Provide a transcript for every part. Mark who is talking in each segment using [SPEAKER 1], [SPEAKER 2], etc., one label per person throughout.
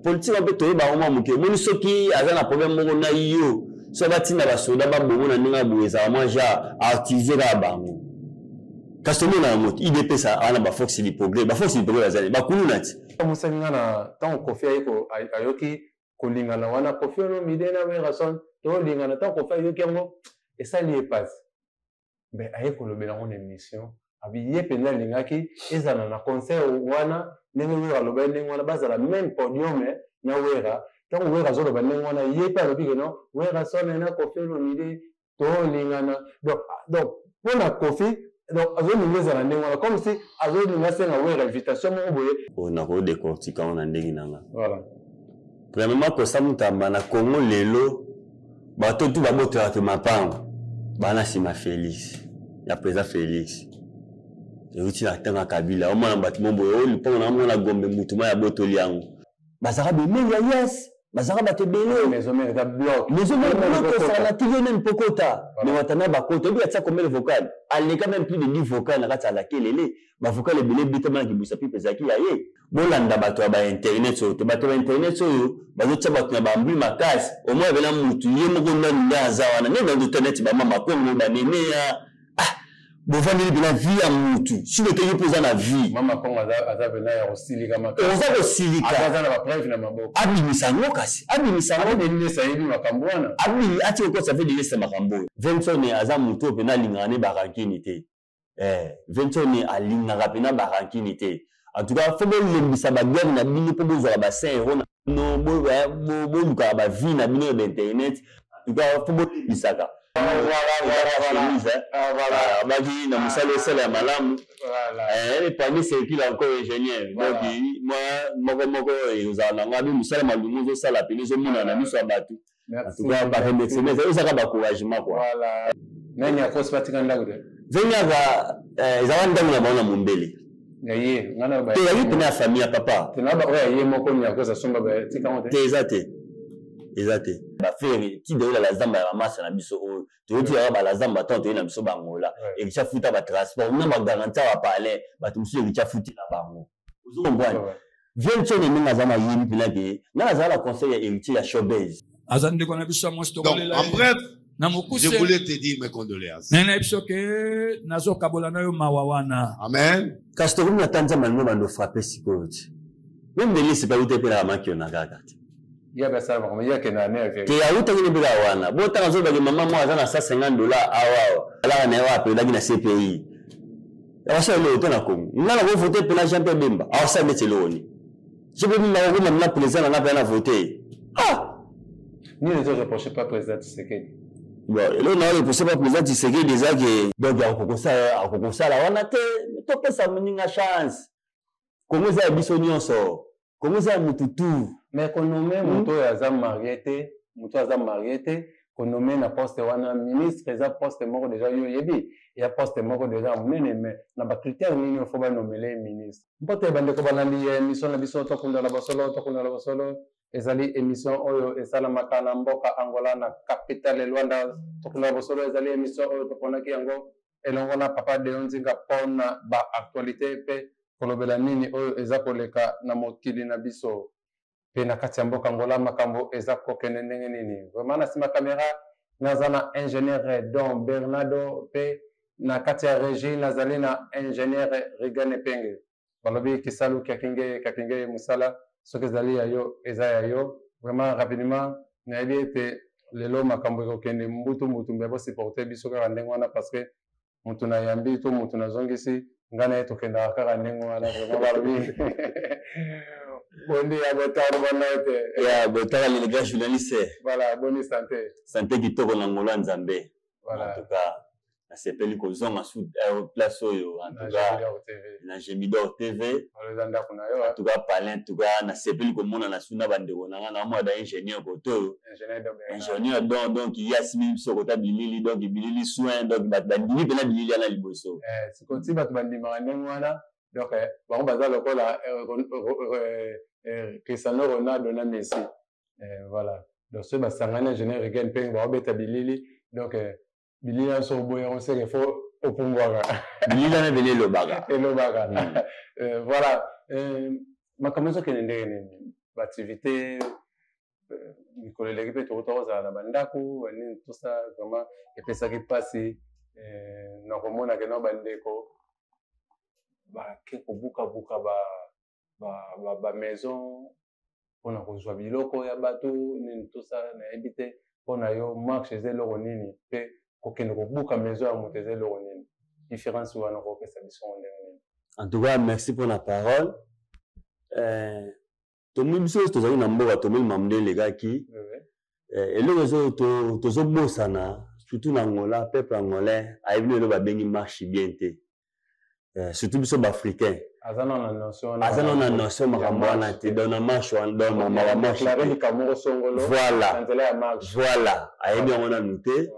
[SPEAKER 1] Politique mpe toyeba yango mwa moke. Omoni soki aza na problème moko na yo, soki batinda basoda babongo na ndenge ya boye, ezala mwa genre autilize kaka bango. Kasi tomona yango te, idps awa na baforce du progrès, baforce du progrès bazali bakuluna ti.
[SPEAKER 2] Mosali nga na ntango Koffi ayoki kolingana wana, Koffi Olomide na Werrason tolingana, ntango Koffi ayoki yango esali ye pasi, mais aye kolobela yango na émission, abi ye mpenza alingaki ezala na concert wana ndenge Wera alobaki ndenge wana, bazala même podium na Wera. Ntango Wera azoloba ndenge wana, ye mpe alobi ke non, Werrason na Koffi Olomide tolingana. Donc mpo na Koffi, donc azolinga ezala ndenge wana, comme si azolinga asenga Wera invitation moko boye.
[SPEAKER 1] Oyo nakodecortika yango na ndenge na nga.
[SPEAKER 2] Voilà.
[SPEAKER 1] Premièrement, Constant Mutamba na Congo lelo, bato tu babotolaka te mapango bana nsima Félix ya président Félix, euti na ntango ya Kabila. Omona bato mo boye oyo lipango na mona Gombe, mutu ma ya botoli yango, bazalaka bemeli ya yes, bazalaka bato ebele.
[SPEAKER 2] Maison mère eza bloc.
[SPEAKER 1] Maison mère bloc, osala na tv meme pokota mais watana bakota obi atia combien de vocal, aleka même plus de 10 vocal na kati ya lakelele. Bavocal ebele ebetama na kibusa pipe ezalaki ya ye. Bolanda bato ya bainternet oyo te, bato ya bainternet oyo bazotia bato na bambwi makasi. Omoi abena mutu ye moko nanu nde aza wana nde nazotia neti bamama Kongo baneneya. Ah, bovandeli mpena vie ya mutu, soki oteki mpo oza na vie.
[SPEAKER 2] Mama Kongo aza pena ya kosilika makasi.
[SPEAKER 1] Oza kosilika.
[SPEAKER 2] Aza na bapreuve na maboko.
[SPEAKER 1] Abimisa yango, kasi abimisa yango.
[SPEAKER 2] Adelesa ayebi makambo wana.
[SPEAKER 1] Abimi atie kokotisa ve delesa makambo oyo. Vincent aza mutu oyo mpena alingaka ne barankini te. Vincent alingaka mpena barankini te. En tout cas, faut bolembisa baguerre na bino mpo bozwaka ba 5 euro na bino, bolukaka bavie na bino ya bainternet. En tout cas, faut bolembisaka. Baki na mosala osala ya malamu, epande circule encore ingénieur. Donc mwa moko moko ozala nango abi mosala malungu ozosala pene ezomonana na miso ya bato. En tout cas, baremerciement ezaka bacouragement quoi.
[SPEAKER 2] Nani akosi batika ndako te?
[SPEAKER 1] Zeniaka ezalaka ndako na bango na Mombele. Te, yali pene ya famille ya papa.
[SPEAKER 2] Ye moko Niakosi asomba, batika
[SPEAKER 1] te. Eza te, eza te. Bafere ti deola la zamba ya bamasa na biso oyo toyoti yaka balazamba, ntango toyei na biso bangola, Ericha futa batransport na bagaranti ya bapalin, bato mosusu Ericha futi na bango. Ozo comprendre? Vieux Ntsone ndenge aza na yebi mpena ke nga nazala na conseil ya Héritier ya showbase.
[SPEAKER 3] Aza ndeko na biso ya mwasi, tokolela.
[SPEAKER 4] En bref,
[SPEAKER 3] na mokuse,
[SPEAKER 4] je voulais te dire mes condoléances.
[SPEAKER 3] Naye na biso ke nazokabola na yo mawa wana.
[SPEAKER 4] Amen.
[SPEAKER 1] Kasi tokomi na ta Nzambe alingo bando frappe sikoyo ti meme delisi mpe auta epelaka makiona kaka te.
[SPEAKER 2] Ye abasala makambo ye akenda na ye.
[SPEAKER 1] Te, awutaki ne mpe kaka wana. Botanga azolobaki mama moko aza na 150 $ awa, alaka na ye oyo apelaki na CPI, awasala eloko te na Congo. Nga na kovote mpena Jean Pierre Bemba, awasala neti eloko nini? Jean Pierre Bemba akokoma na président na nga mpe na vote. Ah,
[SPEAKER 2] nini ezo reproche pas président Tshisekedi?
[SPEAKER 1] Bon, eloko na reproche pas président Tshisekedi eza ke donc akokosala wana te. Topesa moninga chance. Kongo eza ya biso nyonso, Kongo eza ya mutu tu.
[SPEAKER 2] Mais konome moto oyo aza marie te, moto oyo aza marie te, konome na poste wana ministre, eza poste moko déjà yo oyebi, ya poste moko déjà ya monene, mais na bacritère nini oyo fo banomele ministre? Mpote bandeko balandi ya émission na biso Tokundala Bosolo. Tokundala Bosolo ezali émission oyo esalamaka na mboka Angola, na capitale Luanda. Tokundala Bosolo ezali émission oyo toponaki yango elongo na papa Deo Nzinga mpona baactualité mpe kolobela nini oyo eza koleka na mokili na biso mpe na kati ya mboka Angola, makambo eza kokende ndenge nini vraiment. Na nsima kamera naza na ingénieur Don Bernardo, mpe na kati ya régie nazali na ingénieur Rigane Penge. Balobi kisalu kiakinge kakinge, mosala soki ezali ya yo, eza ya yo. Vraiment rapidement, nayebi ete lelo makambo ekokende mbutu mbutu, mbe bosupporte biso kaka ndenge wana, parce que motu nayambi to motu nazongisi, ngai na ye tokendaka kaka ndenge wana. Vraiment balobi bondi ya botalo bana ete
[SPEAKER 1] ya botala le grand journaliste.
[SPEAKER 2] Voilà, boni santé?
[SPEAKER 1] Santé kitoko na ngolo ya Nzambe.
[SPEAKER 2] Voilà.
[SPEAKER 1] En tout cas, nasepeli kozonga su place oyo, en tout cas na Gemidor TV.
[SPEAKER 2] Eza ndako na yo.
[SPEAKER 1] En tout cas palin, en tout cas nasepeli komona na su na bandeko na nga na mwa da ingénieur kote oyo, ingénieur don. Donc ye asimi biso kota bilili, donc bilili soin, donc bato bandimi mpena bilili wana liboso.
[SPEAKER 2] Sikoyo ti bato bandimaka ndenge wana, donc bango baza lokola Cristiano Ronaldo na Messi. Voilà, donc soki basangani, ingénieur Regen mpe baobeta bilili, donc bilili wana soki oboyi yango, seke fo opumbwaka.
[SPEAKER 1] Bilili wana ebele elobaka.
[SPEAKER 2] Elobaka. Voilà, makambo ezokende ndenge nini? Baactivité mikolo eleki mpe tokota kozala na bandako banini, tout ça vraiment epesaki mpasi na komona ke no bandeko bake kobukabuka bamaison mpona kozwa biloko ya bato nini, tout ça. Nayebi te, mpona yo marche eza eloko nini, mpe kokende kobuka maison ya moto eza eloko nini? Différence wana kokopesa biso ngo ndenge nini?
[SPEAKER 1] En tout cas, merci pour la parole. Tomoni biso nyonso tozali na mboka, tomoni makambo nde elekaki. Eloko tozobosana, surtout na Angola, peuple angolais ayebi lelo babengi marche bien te. Surtout biso baafricain,
[SPEAKER 2] aza na notion.
[SPEAKER 1] Aza na notion makambo wana te. Donc na marche wana, donc makambo ya marche, voilà, voilà, ayebi yango nanu te.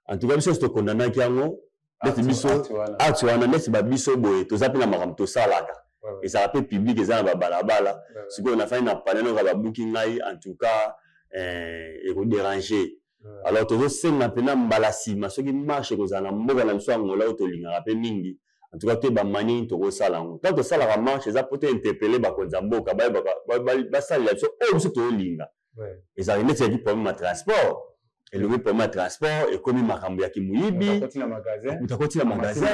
[SPEAKER 1] En tout cas, biso nyonso tokondanaki yango. Neti biso acte wana, neti babiso boye, toza mpe na makambo tosalaka, ezalaka mpe public, eza na babalabala. Sikoyo nafandi na panel oyo babuki ngai, en tout cas ekodéranger. Alors tozosenga mpena mbala nsima, soki marche ekozala na mboka na biso Angola oyo tolingaka mpe mingi, en tout cas toyeba manière tokosala yango. Ntango tosalaka marche, eza mpo tointerpeller bakonzi ya mboka, basalela biso oyo biso tozolinga. Ezalaki neti yaki problème ya transport, elongi problème ya transport, ekomi makambo ya kimoyibi.
[SPEAKER 2] Moto
[SPEAKER 1] akoti na magasin.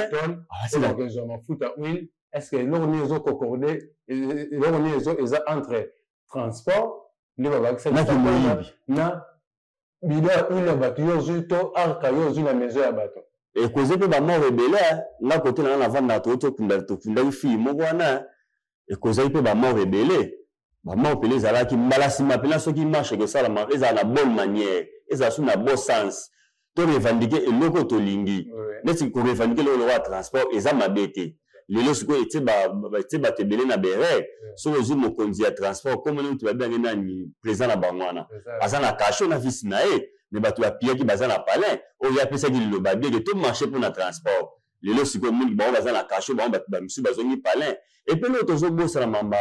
[SPEAKER 2] Mafuta, huile, est ce que eloko nini ezoconcorde, eloko nini eza entre transport nde babakisa
[SPEAKER 1] na kimoyibi?
[SPEAKER 2] Na bilo ya huile ya bato yo ozwi, to arka yo ozwi na maison ya bato.
[SPEAKER 1] Ekoze mpe bamort ebele. Nga kote na nga navandaka, toyoti tokundaki fille moko wana, ekozaki mpe bamort ebele. Bamort pele ezalaki. Mbala nsima mpena, soki marche ekosalama, ezala na bonne manière, ezala su na bon sens, to revendiquer eloko tolingi. Neti korevendiquer eloko lokola transport eza mabe te. Lelo sikoyo etie bato ebele na berere. Soki ozwi mokonzi ya transport, komona mutu babengi nani, président na bango wana, aza na cachot na vice na ye, mais bato bapiyaki baza na palin. Oyo apesaki liloba bieke to marché mpona transport, lelo sikoyo mingi bango baza na cachot, bango bato bamisusu bazongi palin. Epe lelo tozobosana mamba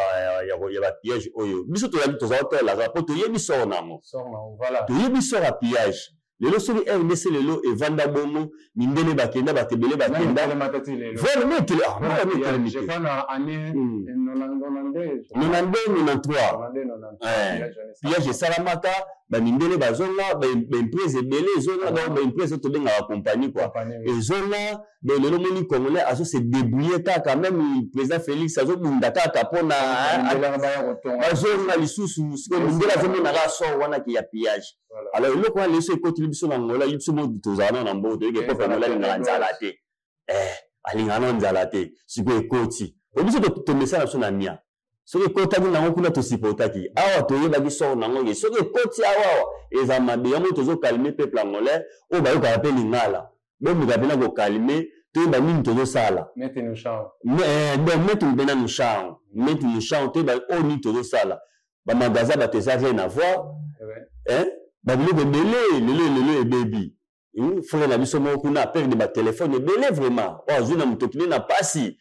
[SPEAKER 1] ya bapillage oyo biso tozali tozala totalaka, mpo toyebi sort nango, toyebi sort ya pillage. Lelo soki RDC lelo evanda bongo, mindele bakenda, bato ebele bakenda.
[SPEAKER 2] Vraiment,
[SPEAKER 1] 92, 93, pillage esalamaka, bamindele bazonga, baemprise ebele ezonga. Donc baemprise oyo tobengaka compagnie quoi ezonga. Donc lelo moni congolais azo se débrouiller kaka, même président Félix azobunda kaka mpona bazonga lisusu. Sikoyo mindele azomonaka sort wana ke ya pillage. Alors eloko wana leso ekotili biso na Ngola. Biso mo tozala nano na mboka, toyeke peuple angola alingaka nzala te, alingaka nano nzala te. Sikoyo ekoti po biso tomesana biso na mia. Soki ekotaki nango kuna, tosupportaki. Awa toyebaki sort nango ke soki ekoti awa eza mabe. Yango tozokalme peuple angolais oyo bayokaka mpe lingala, bomeka mpena kokalme, toyeba nini tozosala. Donc metu mpena nushao, metu nushao, toyeba oyo nini tozosala. Bamagasin bato eza rien à voir, babiloko ebele lelo lelo ebebi. Frère na biso moko kuna aperdre batelefone ebele vraiment, oyo azwi na motoki nde na pasi,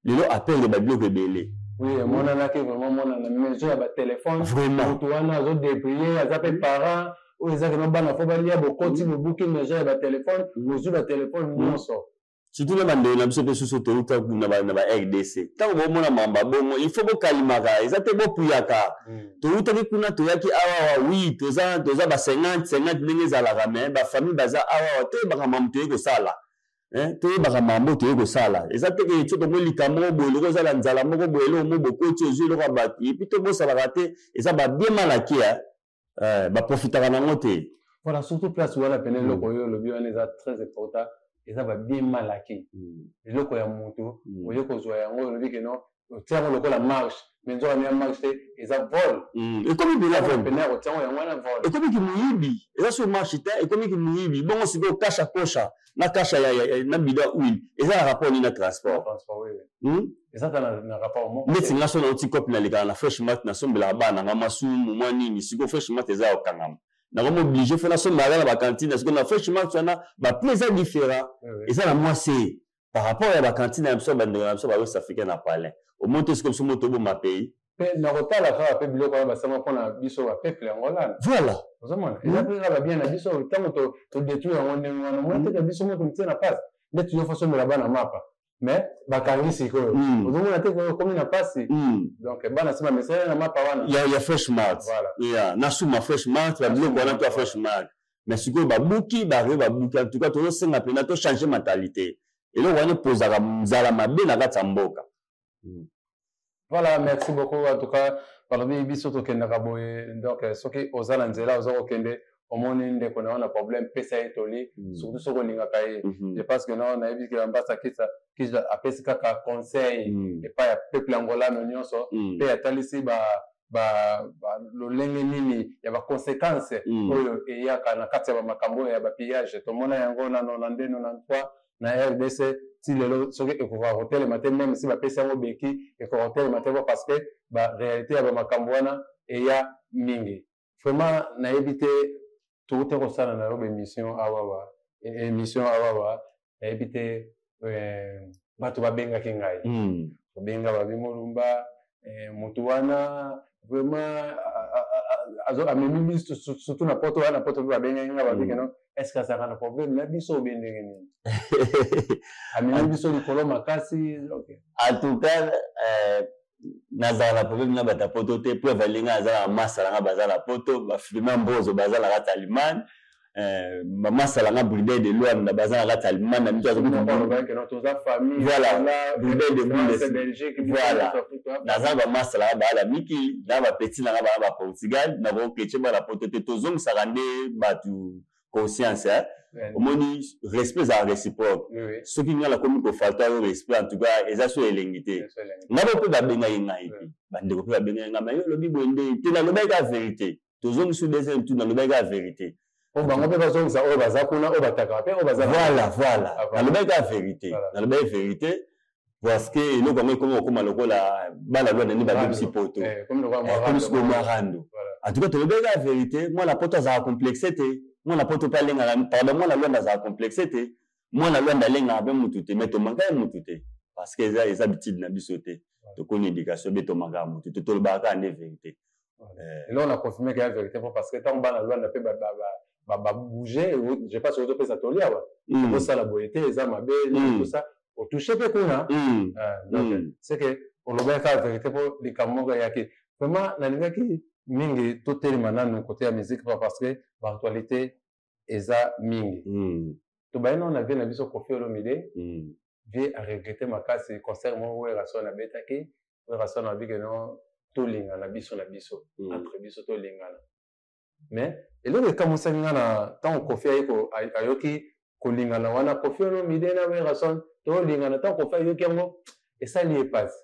[SPEAKER 1] lelo aperdre babiloko ebele.
[SPEAKER 2] Oui, emonanaki vraiment, mona na maison ya batelefone.
[SPEAKER 1] Vraiment.
[SPEAKER 2] Moto wana azodébrouiller, aza mpe parent oyo ezaki no bana fo balia, bokoti, bobuki maison ya batelefone, bozwi batelefone nyonso.
[SPEAKER 1] Surtout na bandeko na biso mpe susu touta na ba RDC, ntango bomona mamba bongo, il faut bokalimaka, eza te bopuyaka. Toutaki kuna, toyaki awawa, oui, toza ba 50 50 ndenge ezalaka, mais bafamille baza awawa. Toyebaka mambo toyei kosala, toyebaka mambo toyei kosala. Eza te ke soki tomoni likambo moko boye, loko ozala nzala moko boye, eloko mo bokoti, ozwi eloko ya bato. Et puis tobosalaka te, eza babien malaki, baprofitaka nango te.
[SPEAKER 2] Voilà, surtout place wana pene, eloko oyo olobi wana eza très important, eza babien malaki. Eloko ya moto oye kozwa yango, olobi ke non, otia yango lokola marche, mais nzoka ya marche te, eza vol.
[SPEAKER 1] Ekomi mpena vol.
[SPEAKER 2] Pene ya kotia yango, yango wana vol.
[SPEAKER 1] Ekomi kimoyibi, eza so marche te, ekomi kimoyibi. Bongo sikoyo kasha kosha na kasha ya na bidon ya huile eza na rapport nini na transport?
[SPEAKER 2] Eza na rapport moko.
[SPEAKER 1] Neti nga so nauti cope, nalekaka na Fresh Mart, nasombelaka bana nanga masumu mwa nini. Sikoyo Fresh Mart eza ya kokangama, nakomi obligé fo nasombelaka na bacantine. Sikoyo na Fresh Mart wana baprix eza différent, eza na mwa se par rapport ya bacantine ya biso, bandeko na biso bawest africain na palin. Omoni te sikoyo biso mo toboma pays?
[SPEAKER 2] Mpe na kotala kaka mpe biloko wana basama mpona biso bapeuple yango lana.
[SPEAKER 1] Voilà.
[SPEAKER 2] Ozomona eza mpe kaka babien na biso. Ntango todétruire yango ndenge wana, omoni teke biso mo tomitie na pasi. Nde tozo fasombela bana mapa. Mais bakangi sikoyo, ozomona te okomi na pasi. Donc bana nsima mesala na mapa wana
[SPEAKER 1] ya Fresh Mart.
[SPEAKER 2] Voilà.
[SPEAKER 1] Yeah, na suma Fresh Mart, babiloko wana to ya Fresh Mart. Mais sikoyo babuki barie, babuki. En tout cas, tozosenga mpena tochange mentalité. Eloko wana epozaka nzala mabe na kati ya mboka.
[SPEAKER 2] Voilà, merci beaucoup. En tout cas, balobi biso tokendaka boye. Donc soki oza na nzela, oza kokende, omoni ndeko na yo na problème, pesa ye toli, surtout soki olingaka ye. Je pense que no nayebi ke Ambasa Kisa Kisa apesi kaka conseil epai ya peuple angolano nyonso, mpe atalisi ba lolenge nini ya baconséquence oyo eyaka na kati ya bamakambo oyo ya bapillage. Tomona yango na 92, 93 na RDC. Ti lelo, soki ekoka kotelema te, même si bapesi yango beki, ekoka kotelema te po parce que baréalité ya bamakambo wana eya mingi. Vraiment, nayebi te, touti kosala na yo baémission awawa, émission awawa, nayebi te, bato babengaki ngai, babenga babi Molumba, motu wana vraiment amemi biso surtout na Poto wana. Poto mpe babengaki nga, babiki no, est ce que azalaka na problème na biso obe ndenge nini? Amemi biso likolo makasi, ok.
[SPEAKER 1] En tout cas, nazala na problème na bato ya Poto te. Po evalinga aza na masala nga, baza na Poto, bafilima mbozo baza na kati ya Allemagne, bamasala nga Brudel de Luanda baza na kati ya Allemagne na biso.
[SPEAKER 2] Voilà,
[SPEAKER 1] Brudel de Bundes. Voilà, naza bamasala nga baa na mikili, na bapeti na nga baa ba Portugal. Nakoketie bana Poto te. Tozongisaka nde bato conscience. Omoni, respect ezala réciproque. Soki ngai nakomi kofalta yo respect, en tout cas eza so elengi te. Ngai mpe babengaki ngai te, bandeko mpe babengaki ngai, mais yo olobi boye nde te. Nalobaki kaka vérité. Tozongisi deuxième tour, nalobaki kaka vérité.
[SPEAKER 2] Po bango mpe bazongisa oyo baza kuna, oyo batakaka mpe oyo baza.
[SPEAKER 1] Voilà, nalobaki kaka vérité, nalobaki vérité parce que eloko yango ekomi kokóma lokola bana lwana nde babebisi Poto, ekomi sikoyo mwa rando. En tout cas, tolobaki kaka vérité. Mwana Poto azalaka complexe te, mwana Poto mpe alengaka, pardon, mwana Lwanda azalaka complexe te, mwana Lwanda alengaka mpe mutu te. Mais tomaka ye mutu te parce que eza habitude na biso te. Tokoni éducation be, tomakaka mutu te, tolobaka kaka nde vérité.
[SPEAKER 2] Eloko na confirme ke ya vérité po parce que ntango bana Lwanda mpe babouge, je pense ozopesa toli awa, okosala boye te, eza mabe, tout ça, otouche mpe kuna. Donc c'est que olobaki kaka vérité mpo likambo moko eyaki. Vraiment, nalingaki mingi totelema nanu kote ya musique pa parce que baactualité eza mingi. Tobaye nano na vie na biso Koffi Olomide. Vie aregrete makasi concert moko Werrason abetaki. Werrason abike no, tolingana biso na biso, entre biso tolingana. Mais eloko ekamwisaki nga na ntango Koffi ayoki kolingana wana, Koffi Olomide na Werrason tolingana, ntango Koffi ayoki yango, esali ye pasi.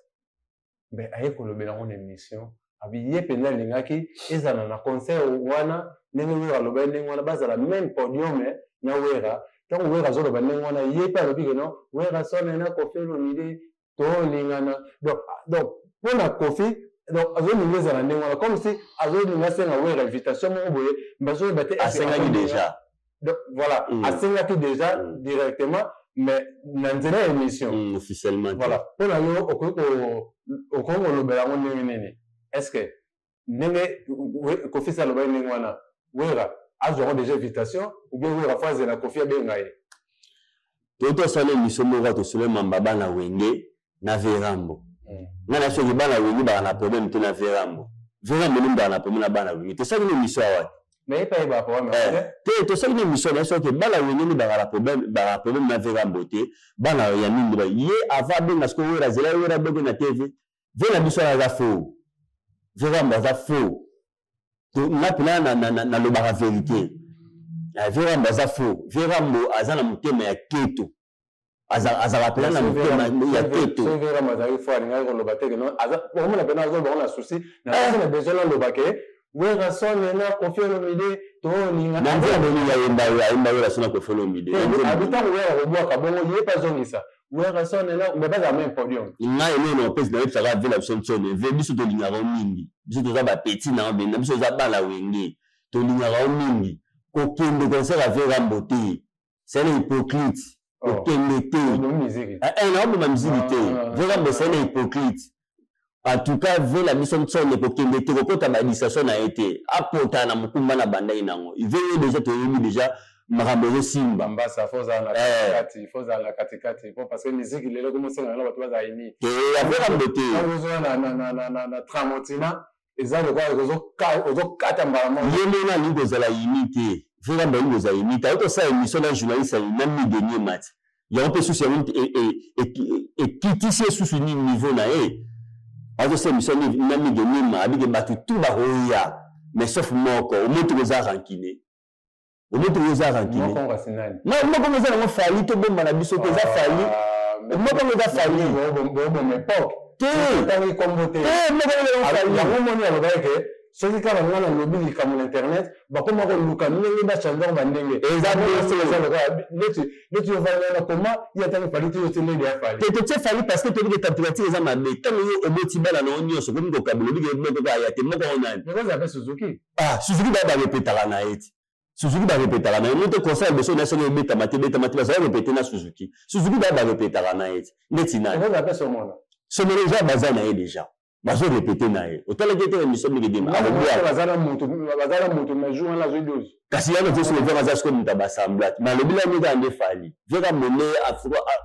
[SPEAKER 2] Mais aye kolobela yango na émission, abi ye mpenza alingaki ezala na concert wana ndenge Wera alobaki ndenge wana, bazala même podium na Wera. Ntango Wera azoloba ndenge wana, ye mpe alobi ke non, Werrason na Koffi Olomide tolingana. Donc mpo na Koffi, donc azolinga ezala ndenge wana, comme si azolinga asenga Wera invitation moko boye, bazoyeba te.
[SPEAKER 1] Asengaki déjà.
[SPEAKER 2] Donc voilà, asengaki déjà directement, mais na nzela ya émission.
[SPEAKER 1] Officiellement.
[SPEAKER 2] Voilà. Mpo na yo, okoki kolobela yango ndenge nini? Est ce que ndenge Koffi si alobaki ndenge wana, Wera azwaka déjà invitation ou bien Wera fo azela Koffi abenga ye?
[SPEAKER 1] To tosala émission moko, tosolo mamba bana Wenge na Verambo. Ngai na soki bana Wenge baka na problème te na Verambo, Verambo nde baka na problème na bana Wenge. Tosali na émission awa.
[SPEAKER 2] Mais ye mpe ayebaka problème.
[SPEAKER 1] Te, tosali na émission na soki bana Wenge nde baka na problème, baka na problème na Verambo te. Bana ya nini ba ye avant abenga sikoyo Wera, azela Wera abenge na TV. Ve na biso wana aza faux, Verambo aza faux. Nga mpena nalobaka vérité, Verambo aza faux. Verambo aza na motema ya keto, azalaka mpena na motema ya keto.
[SPEAKER 2] Soki Verambo azalaki fo, alingaki koloba te ke non, omona mpena azoloba ngo na souci na besoin naloba ke Werrason na Koffi Olomide tolinga.
[SPEAKER 1] Na nzela boni ayemba, ayemba Werrason na Koffi Olomide?
[SPEAKER 2] Abitango Wera kobwaka bongo, ye mpe azongisa Werrason na, mais bazala même podium.
[SPEAKER 1] Ngai eloko na opesi, nayebisaka ve na biso ntsone, ve biso tolingaka yo mingi. Biso toza bapeti na yo bena, biso toza bana Wenge, tolingaka yo mingi. Kokende concert ya Verambo te, c'est un hypocrite. Kokende te, naoboma miziki te. Verambo, c'est un hypocrite. En tout cas, ve na biso ntsone, kokende te, kokota badistraction na ye te, apota na mokumba na bandai nango. Ve ye déjà, toyebi déjà. Makambo ezosimba.
[SPEAKER 2] Mbasa, faut ozala na katikati, faut ozala na katikati po parce que musique lelo ekomi osenga na bato bazala uni.
[SPEAKER 1] Te, afeka mbo te.
[SPEAKER 2] Ntango ozoya na Tramontina, eza lokola ozokata mbala moko.
[SPEAKER 1] Ye ndenge alingi kozala uni te. Vera mbo alingi kozala uni te. Ayoki kosala émission na journaliste na Midenie Mati. Yango mpe susu yango ekitisi ye susu nini niveau na ye. Azosala émission na Midenie Ma, abike bato tout bakoya mais sauf moko, omoni tokoza rancune. Omoni oza rancune. Moko eza nango Fally, tobomba na biso te, eza Fally. Moko eza Fally.
[SPEAKER 2] Boboma époque.
[SPEAKER 1] Te.
[SPEAKER 2] Otangi kombo te.
[SPEAKER 1] Te, moko eza Fally.
[SPEAKER 2] Yango moni alobaki ke soki kaka nga nalobi likambo na internet, bakoma koluka ndenge bachanger bandenge.
[SPEAKER 1] Eza
[SPEAKER 2] eza lokola neti ovandi wana, koma ye atangi Fally te, yo te ndenge ya Fally.
[SPEAKER 1] Te, totie Fally parce que toyebi ke température eza mabe. Ntango yo oboti bana na yo nyonso, komi kokabela, obiki moko kaka ya te, moko yango nani?
[SPEAKER 2] Eza mpe Suzuki.
[SPEAKER 1] Ah, Suzuki baya barepetaka na ye ti. Suzuki barepetaka na ye. Moto concert liboso na soki ebetama te, ebetama te, bazala repete na Suzuki. Suzuki baya barepetaka na ye ti. Neti nani?
[SPEAKER 2] Eza mpe Somona.
[SPEAKER 1] Somona eza baza na ye déjà. Bazo répéter na ye. Otalaki ete émission mingi dima.
[SPEAKER 2] Akobwaka. Baza na moto, baza na moto, mais jour wana azwi 12.
[SPEAKER 1] Kasi yana te soki Vera aza sikoyo moto ya basemblant. Mais alobi la ndenge ande Fally. Vera mone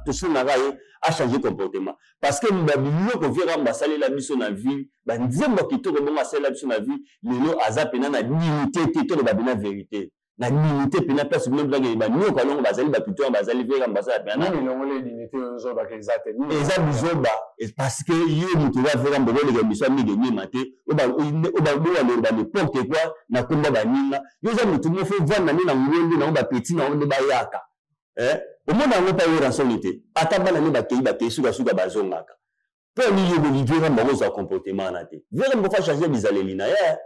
[SPEAKER 1] tosengaka ye a changer comportement. Parce que ba biloko Vera basalela biso na vie, ba nzembo kitoko bongo asalela biso na vie, lelo aza pena na dignité te, toloba pena vérité. Na dignité pena place bino bilaki ba nyoka longo bazali ba pito bazali Vera basala pena.
[SPEAKER 2] Nini longo le dignité ozo ba eza te.
[SPEAKER 1] Eza bizoba parce que yo moto wa Vera mboko leka biso mingi nyema te. Oba oba oba ba n'importe quoi na komba ba ninga. Yo za moto mo fo vanda ni na ngondi na ba petit na onde ba yaka. Eh, omona yango pa yo rançon te. Ata bana ni bakei bakei suka suka bazongaka. Po ni yo boli Vera mboko za comportement na te. Vera mboko fa changer bizaleli na ye.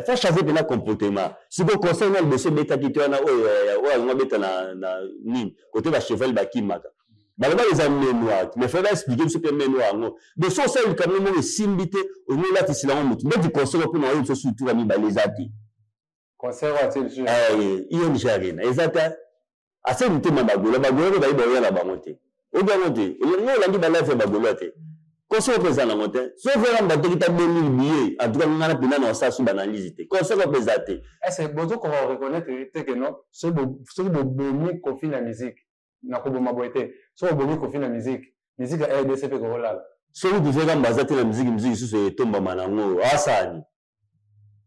[SPEAKER 1] Fa changer pena comportement. Siko conseil na liboso betaki te wana oyo oyo alinga beta na nini côté ba cheval bakimaka. Baloba eza main noire, mais faut expliquer biso pe main noire yango. De so osali likambo moko esimbi te, olingi olatisela yango motu. Ndeti conseil mpona oyo biso surtout ba mibale eza te.
[SPEAKER 2] Conseil oyo atie biso.
[SPEAKER 1] ING Arena eza te. Ase motema Bagolo, Bagolo mpe bayebi baoya na bango te. Oyebi yango te. Olingi olandi ba live ya Bagolo te. Conseil mpe eza nango te. Soki Vera Mbateki ta 2000 billets, en tout cas nga na pena na osala su banalyse te. Conseil mpe eza te.
[SPEAKER 2] Est-ce que bozo ko reconnaître te que non, soki bobomi Koffi na musique, na koboma boye te. Soki bobomi Koffi na musique, musique ya RDC mpe kolala.
[SPEAKER 1] Soki tu Vera Mbaza te na musique, musique susu etombama nango, asani.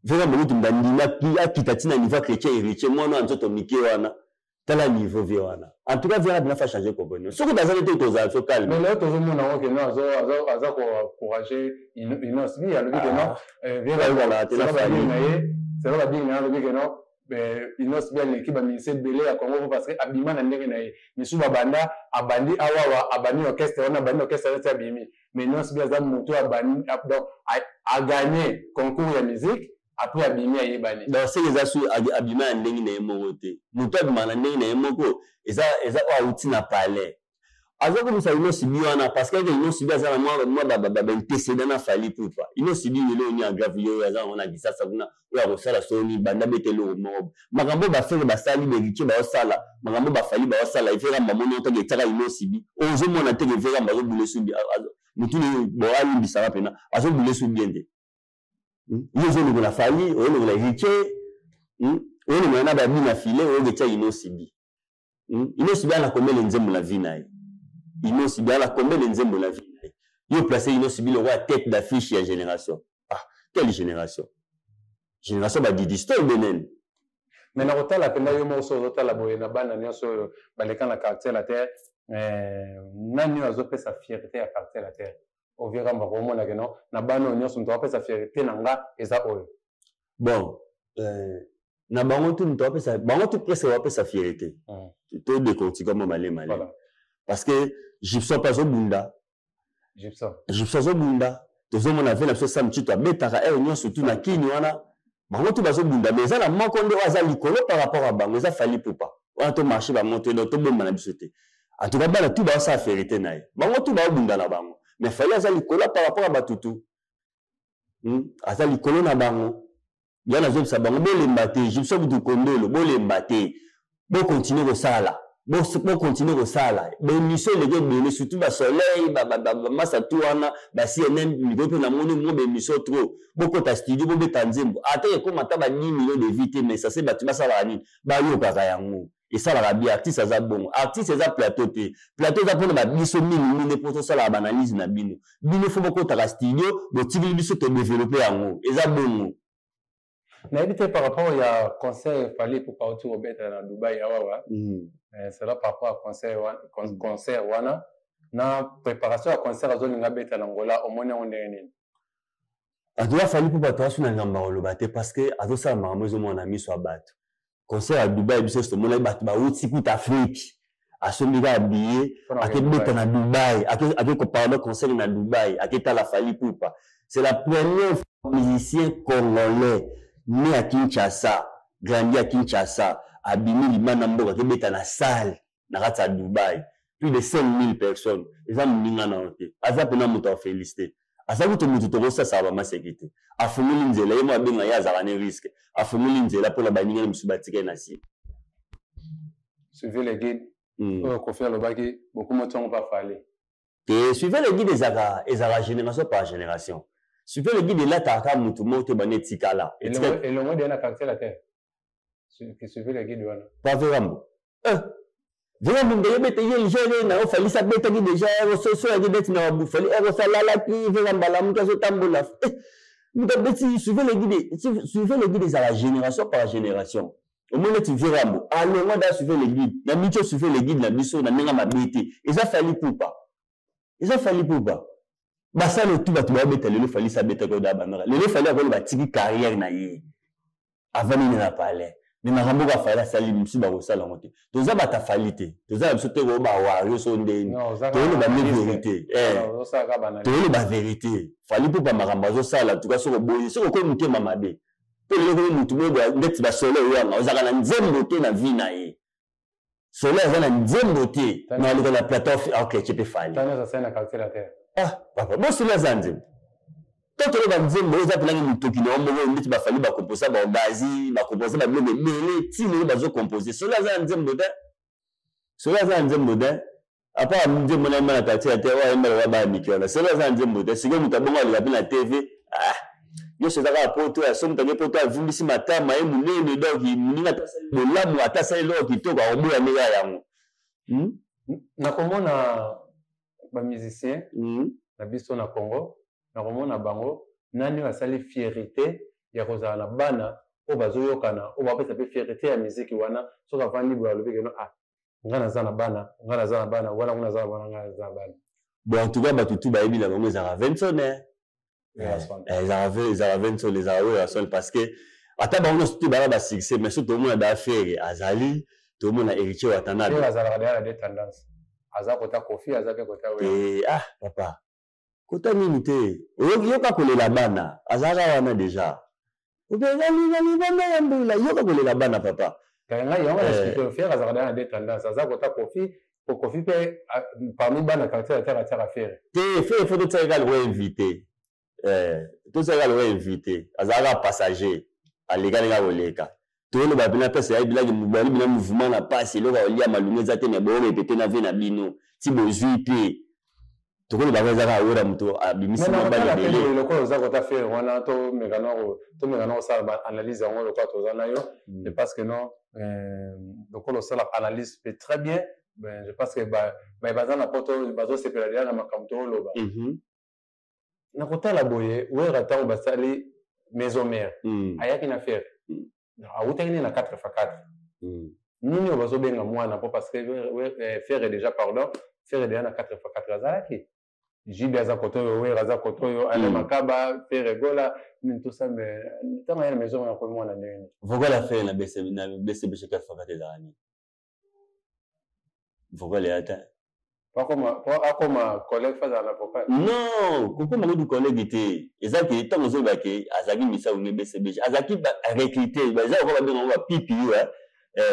[SPEAKER 1] Vera Mbaza tumba ndima akita tina niveau chrétien héritier, mwana nzoto mike wana. Tala niveau vie wana. En tout cas Vera bina fa changer comportement. Soki bazali te tozala so calme.
[SPEAKER 2] Mais là tozomona ngo ke non, azo ko encourager Innoss'B, alobi ke non, Vera
[SPEAKER 1] voilà, te la famille
[SPEAKER 2] na ye, c'est la bien na alobi ke non, Innoss'B aleki ba ministre ebele ya Congo parce que abima na ndenge na ye. Misu babanda abandi awawa, abandi orchestre wana, abandi orchestre wana abimi. Mais Innoss'B aza moto abandi, donc a gagné concours ya musique. Après abimi ayebani.
[SPEAKER 1] Donc c'est eza su abima ya ndenge na ye moko te. Moto abima na ndenge na ye moko eza eza oyo awuti na palais. Aza komisa Innoss'B wana parce que Innoss'B aza na mwa mwa ba ba ba antécédent na Fally Ipupa. Innoss'B lelo ni agrave yo aza na Kisasa kuna oyo akosala soni banda bete eloko moko. Makambo ba frère basali ba héritier ba osala, makambo ba Fally ba osala, Vera mamoni otaki etaka Innoss'B. Ozomona te que Vera bazo bule subi mutu ne bo alimbisaka pena azo bule su bien te. Yo ozolongola Fally, ozolongola héritier, ozolongola na babi na filet, ozotia Innoss'B. Innoss'B ana combien de nzembo na vie na ye? Innoss'B ana combien de nzembo na vie na ye? Yo placé Innoss'B le roi tête d'affiche ya génération. Ah, quelle génération? Génération ba Didi Stone benen.
[SPEAKER 2] Mais na kotala penda yo moko so ozotala boye na bana nyonso oyo baleka na quartier la terre, nani oyo azopesa fierté ya quartier la terre? Ovira mbako omona ke non, na bana oyo nyonso moto apesa fierté na nga eza oyo.
[SPEAKER 1] Bon, na bango tout moto apesa, bango tout presque bapesa fierté. To décortiquer moi malé malé.
[SPEAKER 2] Voilà.
[SPEAKER 1] Parce que Gibson pas bunda.
[SPEAKER 2] Gibson.
[SPEAKER 1] Gibson zo bunda. Tozomona ve na biso Sam Tshintu abetaka air nyonso tout na kini wana. Bango tout bazo bunda mais eza na moko nde oyo aza likolo par rapport à bango, eza Fally Ipupa. Wana to marché bango te, donc to bomba na biso te. En tout cas bana tout ba sa fierté na ye. Bango tout ba bunda na bango. Mais Fally aza likolo par rapport à batutu. Aza likolo na bango. Ya na zobisa bango bolemba te, Gibson Butu Kondolo bolemba te. Bo continuer kosala. Bo continuer kosala. Ba émission eleki ebele, surtout ba soleil, ba masa tout wana, ba CNN, mikolo mpe namoni mwa ba émission trop. Bokota studio, bobeta nzembo. Ata ekoma ata ba 10 millions de vues te, mais ça c'est bato basalaka nini? Bayokaka yango. Esalaka bien. Artiste aza bongo. Artiste eza plateau te. Plateau eza mpona babiso mingi mingi mpo tosalaka baanalyse na bino. Bino fo bokotaka studio, botikeli biso todevelope yango. Eza bongo.
[SPEAKER 2] Nayebi te par rapport ya concert Fally Ipupa auti kobeta na Dubai awawa. Cela par rapport ya concert wana, concert wana na préparation ya concert azolinga abeta na Angola, omoni yango ndenge nini?
[SPEAKER 1] Atoya Fally Ipupa toasu na ngambo ya koloba te, parce que azosala makambo ezomona na miso ya bato. Concert ya Dubai, biso nyonso tomonaki bato bauti kuta Afrique, asombi kaka billet, akebeta na Dubai, ake kopardon concert na Dubai, aketala Fally Ipupa. C'est la première fois musicien congolais né à Kinshasa, grandi à Kinshasa, abimi libanda mboka, akebeta na salle na kati ya Dubai, plus de 5000 personnes. Eza moninga na yo te, aza mpena moto ya félicité, aza kutu motu tokosasaka bamaseki te. Afungoli nzela, ye mo abenga ye azalaka ne risque, afungoli nzela mpona baninga na mosusu batikali na nsima.
[SPEAKER 2] Suivez le guide. Oyo Koffi alobaki bokomo ntongo pa Fally.
[SPEAKER 1] Te, suivez le guide ezalaka génération par génération. Suivez le guide elataka kaka motu moko te, bana etikala.
[SPEAKER 2] Elongo de na quartier la terre. Suivez le guide wana.
[SPEAKER 1] Pa Verambo. Verambo ndenge bete ye jeune na yo Fally sa betaki déjà so ya beti na babu Fally ero salalaki Verambo alamuki azotambola. Moto abeti suivez le guide, suivez le guide ezala génération par génération. Omoni neti Verambo alongwa da suivez le guide na micho, suivez le guide na biso na ndenge mabe te. Eza Fally Ipupa, eza Fally Ipupa. Basala tu bato babeta lelo, Fally sa betaki oyo da bamaka lelo. Fally akolo batiki carrière na ye avant nini na palais, mais makambo oyo Fally asali, mosusu bakosala yango te. Toza bato afali te, toza na biso te koyo bawario so ndeni. Toyoloba nde vérité, toyoloba vérité. Fally Ipupa makambo azosala tuka, soki oboyi, soki okoyi motema mabe mpo lelo komi motu boyo ndeti basolo oyo yanga ozalaka na nzembo te na vie na ye. Solo aza na nzembo te na aleka na plateau aokece mpe Fally. Ah papa, bosolo aza nzembo to toloba nzembo oyo eza mpenangi motoki na yo moko ndeti bafali bakomposa baogazi, bakomposa babiloko ebele ti lelo bazokompose. Solo aza na nzembo te, solo aza na nzembo te, apa nzembo na yemba na quartier ya te oyo ayemba lokola baya miki wana. Solo aza na nzembo te. Sikoyo moto abongo aleka mpe na TV, ah nyonso eza kaka poto ya so moto ake poto avimbisi matama ye monene. Donc moninga ata asali bolamu, ata asali eloko kitoko, akoboya ndenge ya yango.
[SPEAKER 2] Nakomona bamusicien na biso na Congo, nakomona bango nani oyo asali fierté ya kozala na bana oyo bazoyokana, oyo bapesa mpe fierté ya miziki wana. Soki avandi boye, alobi keno ah, nga naza na bana, nga naza na bana wana, kuna naza na bana, nga naza na bana.
[SPEAKER 1] Bon, en tout cas bato tu bayebi na bango ezalaka Venson, ezalaka Venson, ezalaka Werrason, parce que ata bango nyonso te bala basuccès, mais soki tomona da Ferre azali, tomona Héritier Watanabe.
[SPEAKER 2] Azalaka deya na deux tendance, aza kota Koffi, aza mpe kota.
[SPEAKER 1] Ah papa, kota nini te, yoka kolela bana, azalaka wana déjà obengalinga ya mbula, yoka kolela bana papa.
[SPEAKER 2] Ngai yango na expliqué, Ferre azalaka deya na deux tendance, aza kota Koffi, po Koffi mpe parmi bana quartier atiaka atiaka Ferre.
[SPEAKER 1] Te, Ferre fo totiaka lokola invité, totiaka lokola invité, azalaka passager, aleka ndenge akoleka. Toyoloba mpena mpesa ya bilaki bali bina mouvement na pasi, eloko akolia malungu eza te, me boorepete na vie na bino ti bozwi mpe tokolobaka eza kaka Wera moto abimisi
[SPEAKER 2] mabali ebele. Lokola oza kota Ferre wana, tomeka na kosala baanalyse yango lokola toza na yo, parce que non, lokola osala analyse mpe très bien, je pense que baza na poto bazosepela deja na makambo tooloba. Na kotala boye, Wera ntango basali Maison Mère, ayaki na Ferre, awutaki nde na 4 x 4. Nini oyo bazobenga mwana po parce que Ferre déjà, pardon, Ferre déjà na 4 x 4 azalaki, JB aza kote oyo, Wera aza kote oyo, Ale Makaba, Ferre Gola, nini tout ça, mais ntango aya na maison wana, komi mwana ndenge nini?
[SPEAKER 1] Vocal ya Ferre na BCBG 4 x 4 ezalaka nini? Vocal eya te.
[SPEAKER 2] Akoma collègue, fazala na vocal.
[SPEAKER 1] Non, kokoma kutu collègue te, eza ke ntango ozoloba ke azalaki misa wenge BCBG, azalaki recruté, eza lokola babenga yango bapipi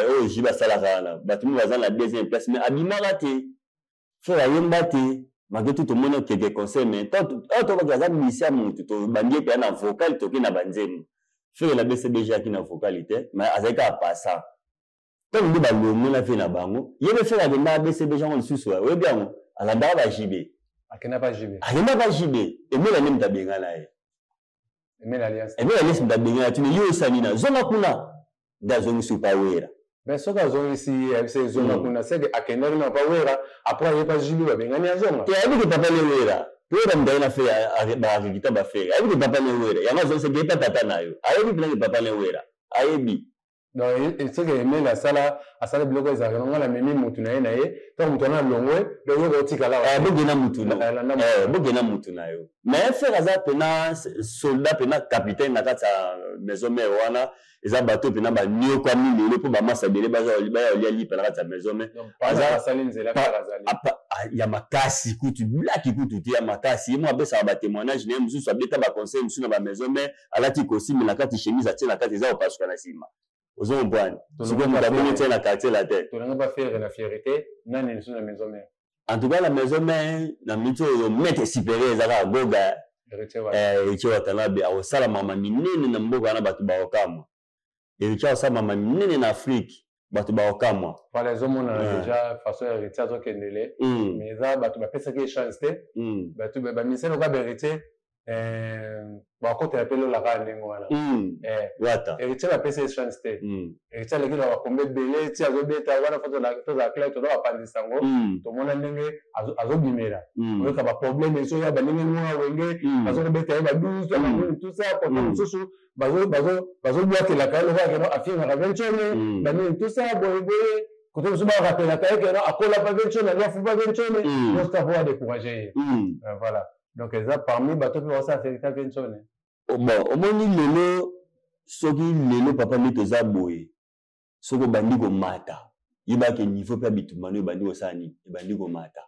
[SPEAKER 1] oyo ji basalaka wana, bato mingi baza na deuxième place, mais abimaka te, Ferre ayemba te malgré tout. Tomoni okeke concert, mais oyo tobaki aza misi ya motu, tobandi ye mpenza na vocal, toke na banzembo. Ferre na BCBG aki na vocal te, mais azalaki kaka passa. Ntango nde balongwe na vie na bango, ye mpe Ferre akendaka BCBG yango lisusu, oyebi yango, alandaka ba JB.
[SPEAKER 2] Akenda pa JB.
[SPEAKER 1] Akenda pa JB, emela nde moto abengana ye.
[SPEAKER 2] Emela Alliance.
[SPEAKER 1] Emela Alliance moto abengana, tuni yo osali na zonga kuna nde azongisi pa Wera.
[SPEAKER 2] Mais soki azongisi ye, ayebisa ezonga kuna, seke akendaki na pa Wera, après aye pa JB, babengani, azonga.
[SPEAKER 1] Te, ayebi ke papa ne Wera, po Wera moto aye na Ferre, barekita baFerre, ayebi ke papa ne Wera, yango azongisaki ye pa tata na yo. Ayebi mpena ke papa ne Wera, ayebi.
[SPEAKER 2] Donc soki Emeli asala biloko ezalaka na ngai, namemi mutu na ye na ye, ntango motu wana alongwe, donc yo kotikala.
[SPEAKER 1] Bokenda mutu no, bokenda mutu na yo. Mais Ferre aza mpena soldat, mpena capitaine na kati ya maison mère wana. Eza bato mpena baniokwami lelo mpo bamasa ebele baya olia lipa na kati ya maison mère. Ya makasi kutu, blaki kutu te, ya makasi. Ye mo apesaka batémoignage na ye mosusu, abeta baconseil mosusu na bamaison mère. Alati costume na kati, chemise atie na kati eza kopasuka na nsima, ozo comprendre? Sikoyo moto abongi tie na quartier la te.
[SPEAKER 2] Tolanga baFerre na fierté, nani lisusu na maison mère?
[SPEAKER 1] En tout cas, la maison mère na miniti oyo, maître supérieur eza kaka Goga, Héritier Watanabe. Akosala mama minene na mboka wana, bato bakokamwa. Héritier akosala mama minene na Afrique, bato bakokamwa.
[SPEAKER 2] Voilà, ezomonana déjà façon ya Héritier azokendele. Mais eza bato bapesaki ye chance te. Bato bamisele lokola baHéritier bakotela mpe lolaka ndenge wana.
[SPEAKER 1] Wata.
[SPEAKER 2] Héritier bapesa ye chance te. Héritier aleki na bakombe ebele ti azobeta wana. Fo tozala clair, toza bapanzisa yango. Tomona ndenge azobimela, oyoka baproblème ezoya, bandenge mwa Wenge bazokobeta ye ba 12, banini, tout ça. Kota mosusu bazobwakelaka ye lokola keno afingaka Ventone, banini, tout ça, boye boye. Kote mosusu barapelaka ye keno akola pa Ventone, ali afupa Ventone, nyonso ta po adécourage ye. Voilà, donc eza parmi bato mpe bakosala fierté Ventone.
[SPEAKER 1] Bon, omoni lelo, soki lelo papa nde toza boye, soki obandi komata, yebaka niveau mpe ya bitumba no ebandi kosala nini, ebandi komata.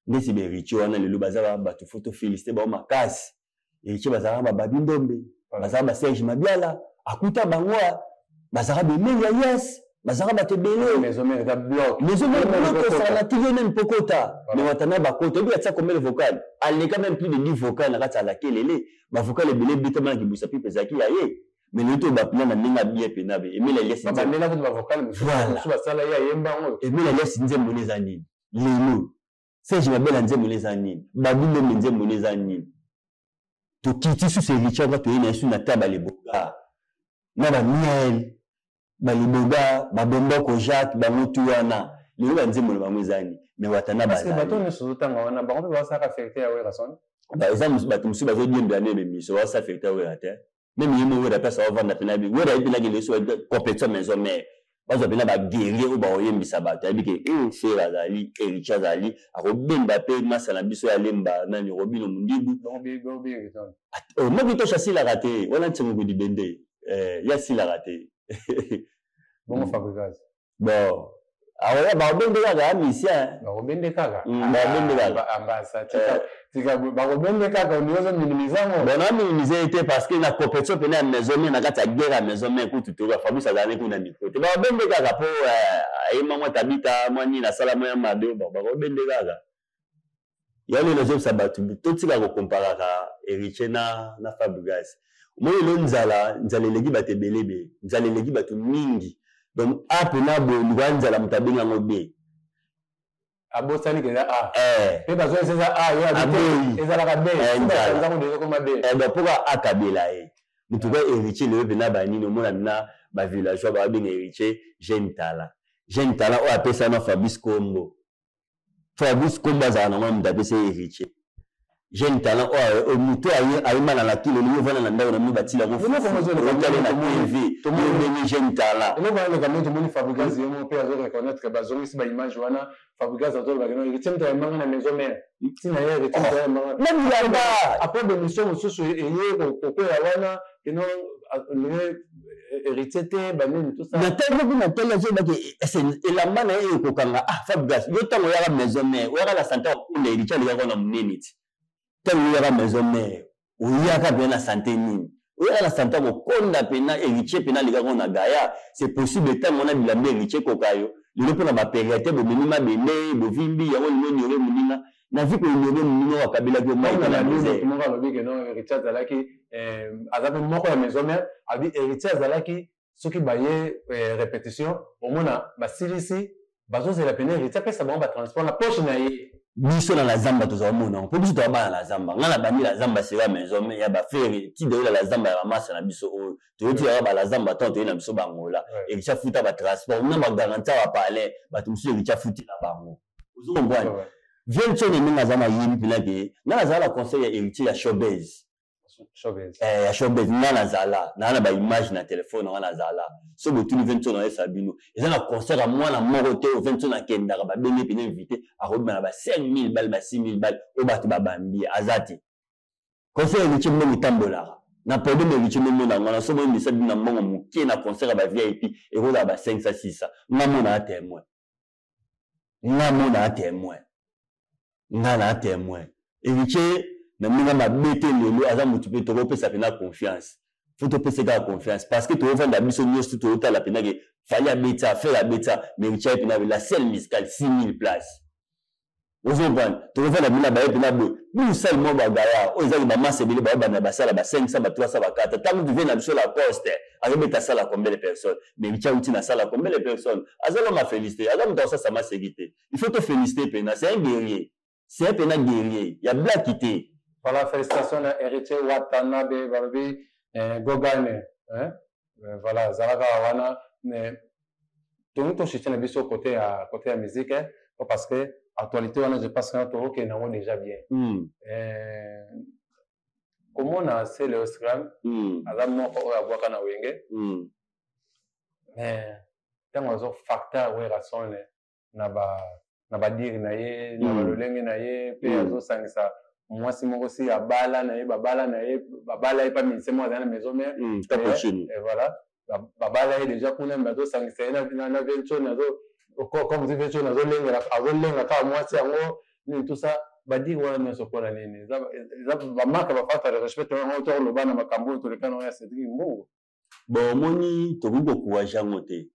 [SPEAKER 1] Ndeti baHéritier wana lelo baza bato, fo tofélicité bango makasi. Héritier bazalaka baBabi Ndombe, bazalaka baSerge Mabiala, akuta bango, bazalaka bemeli ya yes, bazalaka bato ebele.
[SPEAKER 2] Maison
[SPEAKER 1] mère osala na tv même pokota, mais Watana bakota. Oyebi atia combien de vocal? Aleka même plus de 10 vocal na kati ya Lakelele. Bavocal ebele ebetama na Kibusa Pipe ezalaki ya ye. Mais lelo to bapena na ndenge abie pena be Emile Elias. Emile Elias, nzembo eza nini lelo? Serge Mabela, nzembo eza nini? Babi Ndombe, nzembo eza nini? Tokiti susu Héritier aka, toye na ye su na ta baleboga na bamiel, baliboga, babomboko Jacques, bango tu wana lelo banzembo na bango eza nini? Mais Watana
[SPEAKER 2] bato nyonso ozotanga wana, bango mpe basalaka fierté ya Werrason.
[SPEAKER 1] Eza bato mosusu bazodiembela nde bemiso, basala fierté ya Wera te. Même ye mo Wera mpe asa ovanda mpena bi Wera yebi naki leso compétition maison mère, bazwa mpena baguerrier oyo bakoyembisa bato. Ayebi ke Ferre azali, Héritier azali, akobenda mpe masa na biso ya Lemba, nani, Robino Mundibu moki tosha asilaka te wana, ntiango kodibende ye asilaka te.
[SPEAKER 2] Bongo Fabregas?
[SPEAKER 1] Bon, akoya, bakobende kaka ya musicien.
[SPEAKER 2] Bakobende kaka.
[SPEAKER 1] Bakobende kaka.
[SPEAKER 2] Ambasa tika, bakobende kaka, olingi ozominimize yango.
[SPEAKER 1] Bon, na minimize ye te, parce que na compétition pene ya maison mère, na kati ya guerre ya maison mère kutu, toka Fabrice azalaki kuna micro te. Bakobende kaka mpo ayema mwa tabita mwa nini, asala mwa ya mabe. Bakobende kaka. Yango nazobisa bato, totika kokomparaka Héritier na Fabregas. Omoni lelo nzala, nzala eleki bato ebele be, nzala eleki bato mingi. Donc a mpena boye likoya nzala, moto abengi yango b.
[SPEAKER 2] Abosani keza a mpe bazoyesa eza a yo
[SPEAKER 1] aboyi.
[SPEAKER 2] Ezalaka b.
[SPEAKER 1] Nzala.
[SPEAKER 2] Ekoma b.
[SPEAKER 1] Donc mpoka akabela ye motuka Héritier lelo mpena banini, omona na bavillageois babenga Héritier jeune talent, jeune talent oyo apesa na Fabrice Kombo. Fabrice Kombo azala nango, moto apesa ye Héritier jeune talent oyo. Moto ayemba na lakili, olingi ovanda na ndako na bino, batila otale na TV, obenge jeune talent.
[SPEAKER 2] Eloko wana eleka nde tomoni Fabregas ye moko mpe azoreconnaître, bazongisi baimage wana. Fabregas azolobaka no Héritier moto ayembanga na maison mère, ntina ye Héritier moto ayembanga.
[SPEAKER 1] Na bilamba.
[SPEAKER 2] Après bémission mosusu eye kokwea wana keno ndenge Héritier te, banini, tout ça.
[SPEAKER 1] Na tali mpe na tali, azobaki elamba na ye ekokanga. Ah, Fabregas, yo ntango oyaka maison mère, oyaka na santé okunda Héritier alekaka na monene ti. Ntango oyaka maison mère, oyaka mpena na santé nini? Oyaka na santé kokonda mpena Héritier mpena alekaka na gaya. C'est possible ntango wana bilamba Héritier ekoka yo lelo mpo na bapériode te, bomemi mabende, bovimbi yango, lingo ignore moninga na vi, koignore moninga oyo akabelaki yo mai na misère.
[SPEAKER 2] Moko alobi ke non, Héritier azalaki, aza mpe moko ya maison mère. Abi Héritier azalaki, soki baye répétition, omona basilisi, bazozela pene Héritier apesa bango batransport na poche na ye.
[SPEAKER 1] Biso na la zamba tozala mona yango mpo biso toza bana la zamba. Ngai nabandi la zamba sera maison mais ya bafere ti deola la zamba ya bamasa na biso oyo toyoti yaka bala zamba ntango toyei na biso bangola. Héritier afuta batransport na bagaranti ya bapalais, bato mosusu Héritier afuti na bango, ozo comprendre? Vieux Ntsone ndenge aza nayebi mpena ke ngai nazala na conseil ya Héritier ya showbase.
[SPEAKER 2] Showbiz.
[SPEAKER 1] Ya showbiz, nga nazala naa na baimage na telefone nanga. Nazala so botuni Vieux Ntsone, ayesa bino eza na concert ya mwana moko te oyo Vieux Ntsone akendaka, babengi pene invité, akobima na ba 5000 bale, ba 6000 bale oyo bato babambi ye, aza te. Concert Héritier, mbongo etambolaka na podium. Héritier ndomona yango na so boyembisa bino na mbongo moke na concert ya ba VIP ekozala ba 500, 600. Nga mona ya témoin, nga mona ya témoin, nga na témoin. Héritier na ndenge mabe te, lelo aza motu mpe tokopesa mpena confiance. Faut topesa kaka confiance parce que tokovanda biso nyonso, toyotala mpena ke Fally abetisa, Ferre abetisa, mais Héritier aye mpena la scène musicale, 6000 places, ozomprendre? Tokovanda mpena baye mpena boye bisale mwa bagaya oyo ezaki bamasa ebele bayobanda basala ba 500, ba 300, ba 4. Ntango tuve na biso Lacoste azobeta sala combien de personnes? Mais Héritier auti na sala combien de personnes? Aza longa félicité, aza moto akosasa maseki te. Il faut tofélicité mpena, c'est un guerrier, c'est un mpena guerrier ya blaki te.
[SPEAKER 2] Voilà, félicitations à Héritier Watanabe, balobi Gogane, hein? Voilà, zalaka wana, mais tongi tochuter na biso côté ya musique, hein? Parce que actualité wana, je pense que tokokende yango déjà bien. Komona Celeo Scram, aza moko oyo abwaka na Wenge, mais ntango azofacteur Werrason na badire na ye na balolenge na ye mpe azosangisa mwasi moko si abala na ye, babala na ye, babala ye pa ministère moko azali na maison mère.
[SPEAKER 1] Capuccino.
[SPEAKER 2] Et voilà, babala ye déjà kuna, mais azosangisa ye na Vieux Ntsone, azo comme si Vieux Ntsone azolenga, azolenga kaka mwasi yango nini, tout ça. Badire wana nyonso mpona nini? Eza bamarke bafata de respect yango to koloba na makambo oyo toleka na oyo ya Cédric Mbongo.
[SPEAKER 1] Bon, omoni, tokoki kocourage yango te.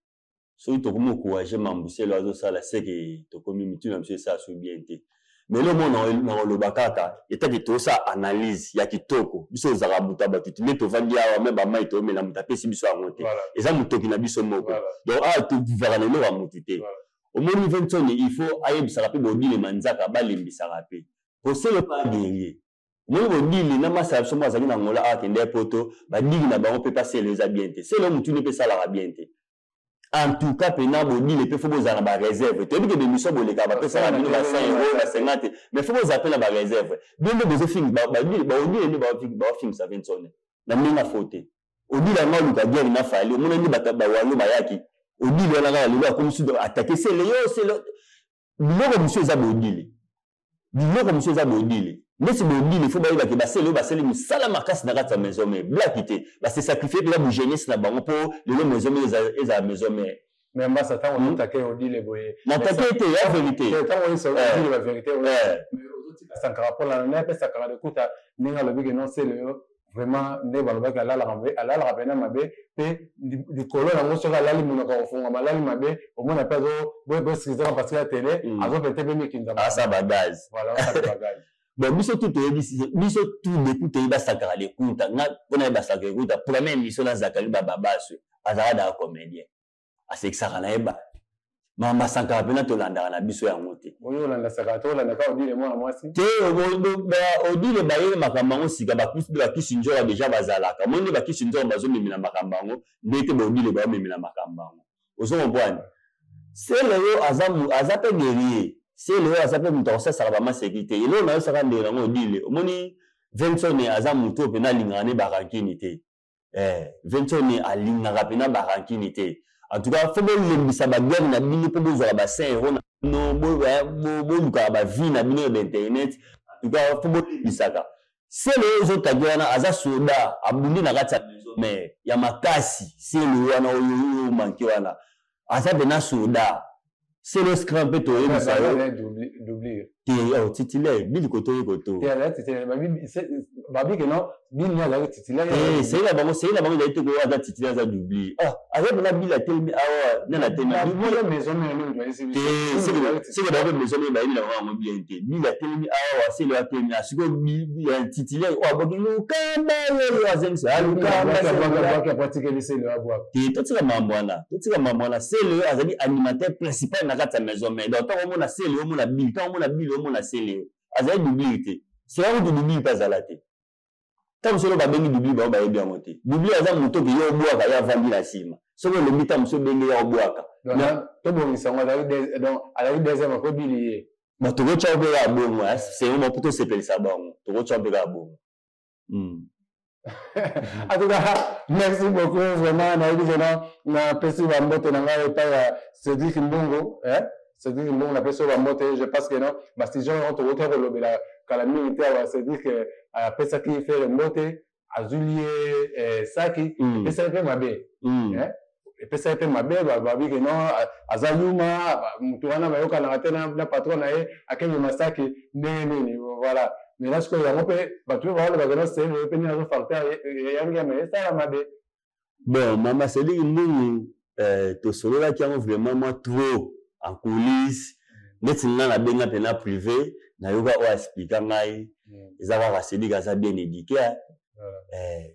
[SPEAKER 1] Soki tokomi kocourage mambuselo azosala, seke tokomi mitu na biso esala so bien te. Mais eloko na koloba kaka etaki, tosala analyse ya kitoko. Biso ozalaka moto ya bato nde tovandi awa, me bamai toomela, moto apesi biso yango te. Eza motoki na biso moko. Donc awa tovivaka na eloko ya motu te. Omoni, Vieux Ntsone, il faut ayebisaka mpe bodilema nzaka balembisaka mpe koselo pa guerrier. Omoni, bodile na masa ya biso moko azalaki na Ngola awa, akende ya Poto, badili na bango mpe pa Selo eza bien te. Selo motuni mpe esalaka bien te. En tout cas mpena bodile mpe faut bozala na baréserve. Toyebi ke bémission bolekaka, bapesaka bino ba 100 euro, ba 50, mais faut bozala mpe na baréserve. Bino nde bozofinga baodile, nde baofingisa Vieux Ntsone na ndenge afo te. Odile yango aluka guerre na Fally. Omona nde bato bawango bayaki odile wana kaka lelo akomi sudu atake Sele yo Sele. Biloko mosusu eza bodile, biloko mosusu eza bodile. Ndeti bodile, faut bayebake basele oyo basali mosala makasi na kati ya maison mère, blaki te, base sacrifie mpenza bojeunesse na bango mpo lelo maison mère ezala maison mère.
[SPEAKER 2] Mais mbasa, ntango ozotake Odile boye,
[SPEAKER 1] Natake te, ya vérité.
[SPEAKER 2] Ntango oyesa Odile ba vérité, ozotika Sankara mpona na mpe Sankara de kuta ndenge alobi ke non, Sele yo vraiment nde balobaki alalaka mabe, alalaka pena mabe mpe likolo yango soki alali monoko kofungwama, alali mabe, omona mpe azobosikizaka parce que ya tele azopete mpe mikinza.
[SPEAKER 1] Asa bagaz.
[SPEAKER 2] Voilà, asala bagaz.
[SPEAKER 1] Bon, biso tu toyebi, biso tu depuis toyebi Sankara Lekunta. Nga mpona yeba Sankara Lekunta, première émission na Zakari Bababaso, azalaka daka comédien, asekisaka na ye bato. Mama Sankara mpena tolandaka na biso yango te.
[SPEAKER 2] Oyo olanda Sankara te, olanda kaka Odile mwana mwasi.
[SPEAKER 1] Te, Odile bayeli makambo yango sika. Bakisi nzoka deja bazalaka moi nde bakisi nzoka bazomemela makambo yango nde te, baodile baomemela makambo yango, ozo comprendre? Sele oyo aza mpe guerrier. Sele oyo aza mpe moto akosasaka bamaseki te. Eloko nayosaka ndenge yango Odile, omoni, Vieux Ntsone aza motu oyo mpena alingaka ne barankini te. Vieux Ntsone alingaka mpena barankini te. En tout cas faut bolembisa baguerre na bino mpo bozwaka ba 5 euro na bino, bolukaka bavie na bino ya bainternet. En tout cas faut bolembisaka. Sele oyo ezotaki wana aza soda, abundi na kati ya maison mère ya makasi. Sele wana oyo manke wana aza mpena soda. Sele Scram mpe toyebisa yo te, oh, titulaire bili koto ye koto.
[SPEAKER 2] Babi ke non, bili azalaki titulaire.
[SPEAKER 1] Sei na bango, sei na bango ezali te ko aza titulaire, aza double. Ah, aza mpena bili atelemi awa nani atelemi te? Seke bango mpe maison mère bayebi na bango yango bien te. Bili atelemi awa, Sele atelemi sikoyo titulaire oyo abwaki lukamba oyo azengisa lukamba te. Totika mambo wana, totika mambo wana. Sele oyo azali animateur principal na kati ya maison mère. Donc ntango omona Sele, omona bili, ntango omona bili. Omona Sele azali doublure te. Sela kutu doublure mpe azala te. Ntango solo babengi doublure, bango bayebi yango te. Doublure aza moto oke ye obwaka, ye avandi na nsima. Soki olobi ntango mosusu obenge ye, obwaka.
[SPEAKER 2] Tobongisa yango, azalaki deuxième après bili ye.
[SPEAKER 1] Bon, tokotya mpe kaka bongo, c'est mpo tosepelisa bango, tokotya mpe kaka bongo.
[SPEAKER 2] En tout cas, merci beaucoup vraiment. Nayebi vraiment, napesi bambote na ngai epai ya Cédric Mbongo, eh? Cédric Mbongo, napesi oyo bambote. Je pense que non, basujet oyo tokoki kolobela kala mingi te awa. Cédric apesaki Ferre mbote, azwili ye saki, epesaki mpe mabe, epesaki mpe mabe. Babi ke non, aza yuma, motu wana bayokanaka te na patron na ye, akemema saki ndenge nini? Voilà. Mais là sikoyo yango mpe bato mpe baolobaka no sele mpe nini azofacteur yangi yama esala mabe.
[SPEAKER 1] Bon, mama Cédric Mbungu, tosololaki yango vraiment mwa trop en coulisse. Neti nga nabenga mpena privé, nayoka oyo aexplika ngai. Eza kaka Cédric aza bien éduqué.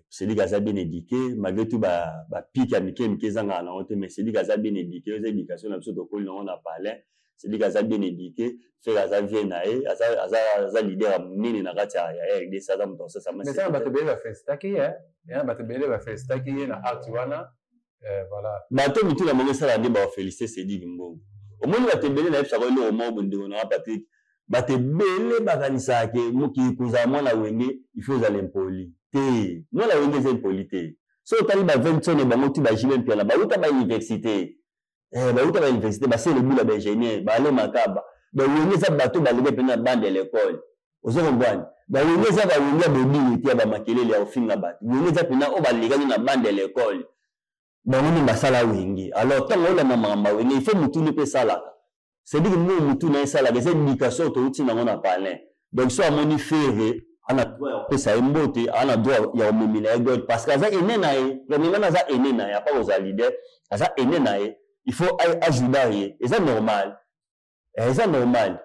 [SPEAKER 1] Cédric aza bien éduqué malgré tout bapiques ya mike mike ezangaka nango te, mais Cédric aza bien éduqué. Eza éducation na biso, tokoli nango na palin. Cédric aza bien éduqué. Ferre aza vie na ye, aza leader ya monene na kati ya RDC, aza moto
[SPEAKER 2] asasa. Mais bato ebele bafélicitaki ye, bato ebele bafélicitaki ye na acte wana, voilà.
[SPEAKER 1] Bato mitu na bango esala nde bafélicité Cédric Mbongo. Omoni, bato ebele, nayebisaka eloko moko, bondeko nanga Patrick, bato ebele bakanisaka ke mokili kozala mwana Wenge, il faut ozala impoli te. Mwana Wenge eza impoli te. So otali ba 20 bango ti ba JB Mpiana, bauta bauniversité, bauta bauniversité, basele bula, baingénieur, baale makaba. Bawenge eza bato baleka mpena bande ya l'école, ozo comprendre? Bawenge eza bawenge ya bodini te, ya bamakelele ya kofinga bato. Wenge eza mpena oyo balekaki na bande ya l'école, bango nde basala Wenge. Alors ntango olanda makambo ya Wenge, il faut motuni mpe esalaka. C'est-à-dire mo mutu na ye esalaka, eza éducation touti nango na palin. Donc so amoni Ferre, ana droit ya kopesa ye mbote, ana droit ya komemela ye god, parce que aza aîné na ye. Premièrement, aza aîné na ye, apa kozala leader, aza aîné na ye, il faut ajuda ye, eza normal, eza normal.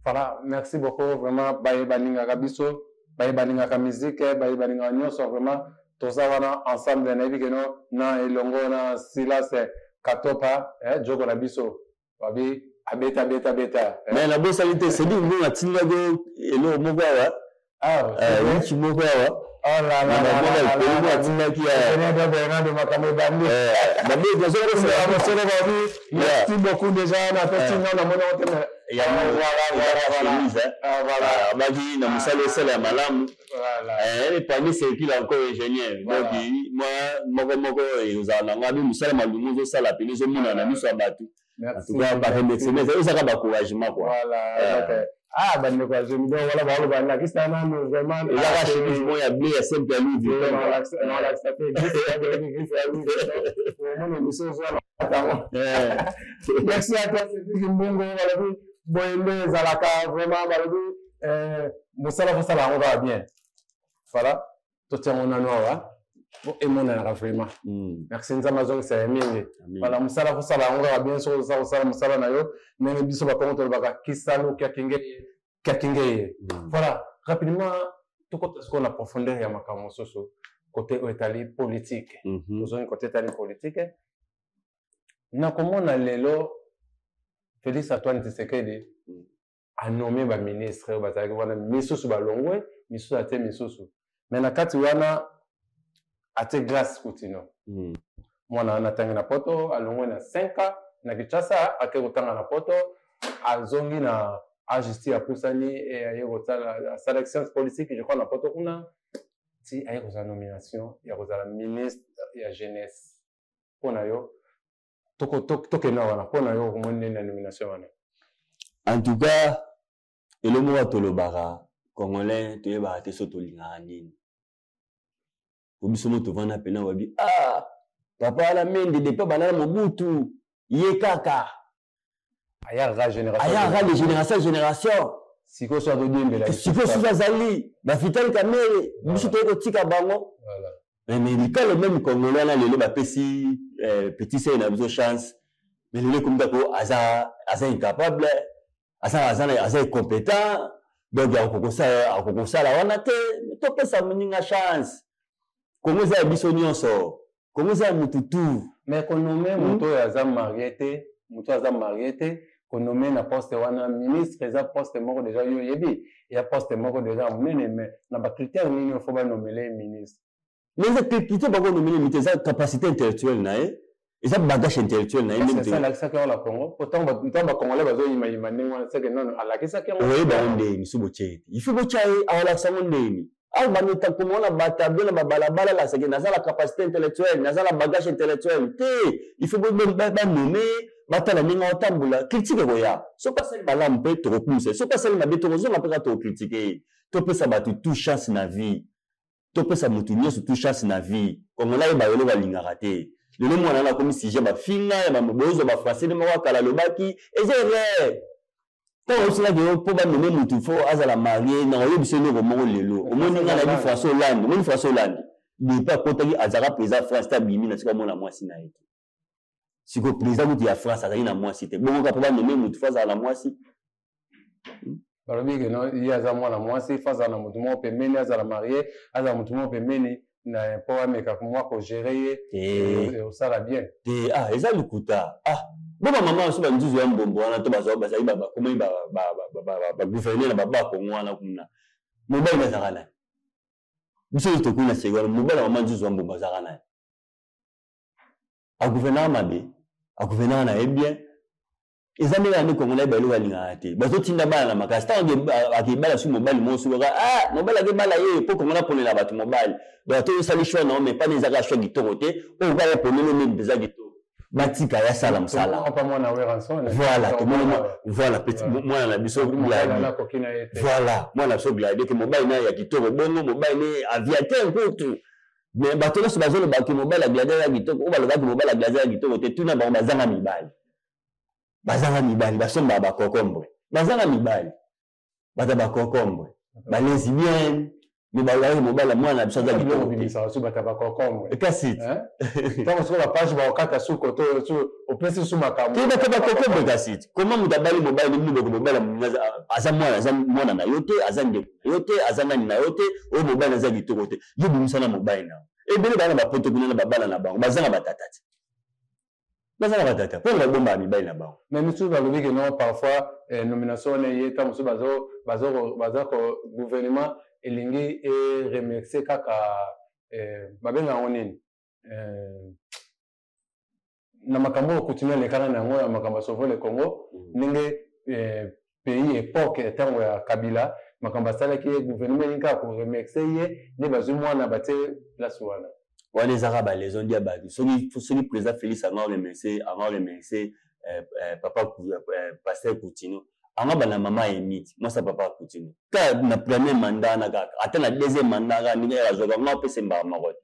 [SPEAKER 2] Voilà, merci beaucoup vraiment. Baye balingaka biso, baye balingaka musique, baye balingaka nyonso, vraiment toza wana ensemble. Nayebi keno na elongo na Silas Katopa, joko na biso babi abeta beta beta.
[SPEAKER 1] Mais nabosani te, Cédric Mbongo atindaki eloko moko awa, wiki moko awa atindaki.
[SPEAKER 2] Makambo ebandi. Merci beaucoup déjà, napesi nga namoni yango te.
[SPEAKER 1] Abaki na mosala esala ya malamu, parmi circule encore ingénieur. Donc mwa moko moko ezala nango abi mosala malungu ozosala pene, ezomonana na miso ya bato. En tout cas, baremerciement ezaka baencouragement quoi.
[SPEAKER 2] Ah, bandeko ya Zemi, donc wala baloba lakisa nanu vraiment.
[SPEAKER 1] Ezaka chemise moko ya bleu ya simple ya Louis Vuitton.
[SPEAKER 2] Nalakisa te, griffe ya Louis Vuitton, omona émission ezwa. Merci à toi, Cédric Mbongo. Balobi boye nde ezalaka vraiment. Balobi mosala kosala yango kaka bien. Voilà, totiango nanu awa po emonanaka vraiment. Merci, Nzambe azongisa ya mingi. Voilà, mosala kosala yango kaka bien. Soki oza kosala mosala na yo ndenge biso bakongo tolobaka kisalu kiakinge ye. Voilà, rapidement tokota sikoyo na profondeur ya makambo mosusu, côté oyo etali politique. Tozongi côté etali politique. Nakomona lelo Félix Antoine Tshisekedi anommé baministre oyo bazalaki wana, misusu balongwe, misusu atie misusu. Mais na kati wana atie Grâce Kutino. Mwana wana atangi na poto, alongwe na 5 ans na Kinshasa, ake kotanga na poto, azongi na age apusani, e aye kosala, asalaki science politique, je crois, na poto kuna, ti aye kozala nomination ya kozala ministre ya jeunesse. Mpo na yo, tokenda wana, mpo na yo okomoni nini na nomination wana?
[SPEAKER 1] En tout cas, eloko moko tolobaka, congolais toyebaka te so tolingaka nini. Po biso mo tovanda mpena, wabi ah papa wana Mende, depuis banda na Mobutu, ye kaka.
[SPEAKER 2] Ayaka génération.
[SPEAKER 1] Ayaka de génération génération.
[SPEAKER 2] Sikoyo so azodiembela.
[SPEAKER 1] Sikoyo soki azali baVital Kamerhe, biso toyei kotika bango. Mais likalo même congolais wana, lelo bapesi petit sœur na biso chance, mais lelo ekomi kaka aza incapable, aza incompétent, donc akokosala wana te. Topesa moninga chance. Kongo eza ya biso nyonso, Kongo eza ya mutu tu.
[SPEAKER 2] Mais konommer moto oyo aza marié te, moto aza marié te. Konommer na poste wana ministre eza poste moko déjà yo oyebi, eya poste moko déjà monene, mais na bacritère nini oyo faut banommer ye ministre?
[SPEAKER 1] Mais eza critère bakonommer ministre, eza capacité intellectuelle na ye, eza bagage intellectuel na ye.
[SPEAKER 2] Nde alakisaki yango na Congo? Pourtant ntango bacongolais bazoyimayima ndenge wana, seke nano alakisaki yango.
[SPEAKER 1] Oyeba yango ndeni? So botie ye te, il faut botya ye, awalakisa yango ndeni? Awa bameta komona batableau na babalabala, alakisaki naza la capacité intellectuelle, naza la bagage intellectuel te. Il faut banommer, batala ndenge aotambola. Critique ekoya. Soki asali malamu mpe tokokumisa, soki asali mabe tokozonga mpe kaka tokocritiquer ye. Topesa bato tout chance na vie, topesa motu nyonso tout chance na vie. Kongola ye bayolo balingaka te. Lelo mwana wana akomi sujet, bafinga ya bozwa bafrançais nde moko akala alobaki eza erreur. Ntango oyobiselaki yo mpo banommer motu faut azala marié, na oyebisa eloko moko. Lelo omoni nga nayebi François Hollande. Omoni François Hollande, depuis akotaki azalaka président France te, abimi na sika omona mwasi na ye te. Sikoyo président kutu ya France azalaki na mwasi te, bongo kaka mpo banommer motu faut azala na mwasi?
[SPEAKER 2] Balobi ke no, ye aza mwana mwasi, faut azala na motu moko pembeni, azala marié, azala motu moko pembeni na mpo ameka mwa kogérer ye, osala bien.
[SPEAKER 1] Te, ah, eza lokuta. Ah, bo bamama mosusu banzuzu ya mbombo wana to bazali bakomai bagouverneur na babakongo wana kuna, mobali bazalaka nani? Biso nyonso tokui na seki wana. Mobali ya mama nzuzu ya mbombo azalaka nani? Agouvernaka mabe? Agouvernaka na ye bien. Eza ndenge ya nde Kongo na bayelo balingaka te, bazotinda bana na makasi. Ntango akebala soki mobali moko, soki kaka, ah, mobali akebala ye mpo Kongo naponela bato mobali. Donc ata osali choix na yo, mais pana ezaka choix kitoko te. Oyo kaka yaponeli nde mpenza kitoko, batika ye asala mosala. Voilà, tomoni, voilà, petit mwana na biso Gladi, voilà, mwana na biso Gladi ke mobali na ye ya kitoko bongo, mobali ne aviateur nkutu. Mais bato nyonso bazolobaki mobali ya Gladi ya kitoko, oyo balobaki mobali ya Gladi ya kitoko te, tuna bango, bazanga mibali. Bazanga mibali, basombaka bakokombre. Bazanga mibali, baza bakokombre, balesbienne, mais balobaki mobali ya mwana na biso aza
[SPEAKER 2] kitoko.
[SPEAKER 1] Kasi
[SPEAKER 2] ntango soki bapage bakokata suko to opesi su makambo
[SPEAKER 1] te, bato bakokombre. Kasi koma moto abali mobali nini? Mobali aza mwana, aza mwana na yo te, aza ndeko na yo te, aza nani na yo te. Oyo mobali aza kitoko te, yo bimisa na mobali na yo. Ebele baa na bapoto kuna na babala na bango, baza na batata te, baza na batata mpona babombaka mibali na bango.
[SPEAKER 2] Mais misusu balobi ke non, parfois nomination wana eye ntango mosusu baza ko gouvernement elingi eremercier kaka, babenga yango nini, na makambo oyo continue alekana na yango ya makambo ya Sauve le Congo, ndenge pays époque ya ntango ya Kabila, makambo asalaki ye, gouvernement elingi kaka koremercier ye nde bazwi mwana batie place wana.
[SPEAKER 1] Wana ezaka baleçon dia bato. Soki président Félix anga remercier, anga remercier papa pasteur Kutino, anga bana mama Emiti, mwasa papa Kutino, kaka na premier mandat wana, kaka ata na deuxième mandat kaka ndenge azwaka nga opesa mbaka moko te.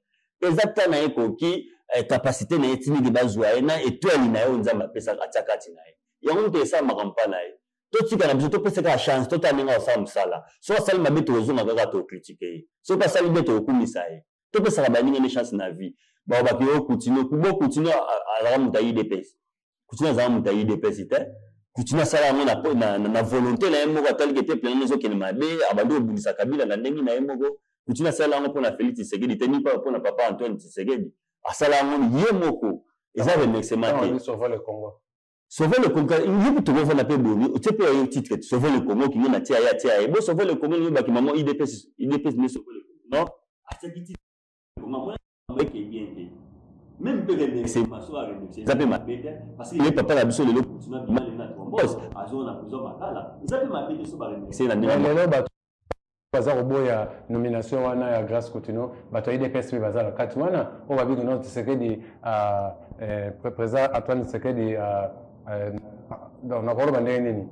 [SPEAKER 1] Eza ta na ye koki, capacité na ye etindiki bazwa ye na étoile na ye oyo Nzambe apesaka, atia kati na ye. Yango moto esalamaka mpa na ye. Totika na biso, topesa kaka chance, totala ndenge akosala mosala. Soki asali mabe, tokozonga kaka tocritiquer ye. Soki asali bien, tokokumisa ye. Topesaka baninga nde chance na vie. Balobaki yo Kutino, bo Kutino azalaka moto ya UDPS. Kutino azalaka moto ya UDPS te. Kutino asala yango na volonté na ye moko. Ataliki ete plan ezokende mabe, abandi kobundisa Kabila na ndenge na ye moko. Kutino asala yango mpona Félix Tshisekedi te, ni mpona papa Antoine Tshisekedi. Asala yango ye moko, eza remerciement te.
[SPEAKER 2] Sauve le Congo.
[SPEAKER 1] Sauve le Congo, ye kutu tokovanda mpe boye, otie mpe ya ye titre Sauve le Congo, kingo na tia ye, atia ye bo Sauve le Congo. Ningo baki mamo UDPS, UDPS nde Sauve le Congo. Non, atiaki titre Congo, amoni eke bien te. Même mpe remerciement, so aremercier, eza mpe mabe te, parce que ye papa na biso lelo continue abima lelo na trombose, azonga na prison Makala, eza mpe mabe te so baremercier na ndenge.
[SPEAKER 2] Lelo bato baza koboya nomination wana ya Grâce Kutino. Bato ya UDPS mpe baza na kati wana oyo babiki no Tshisekedi, président Antoine Tshisekedi, donc nakoloba ndenge nini,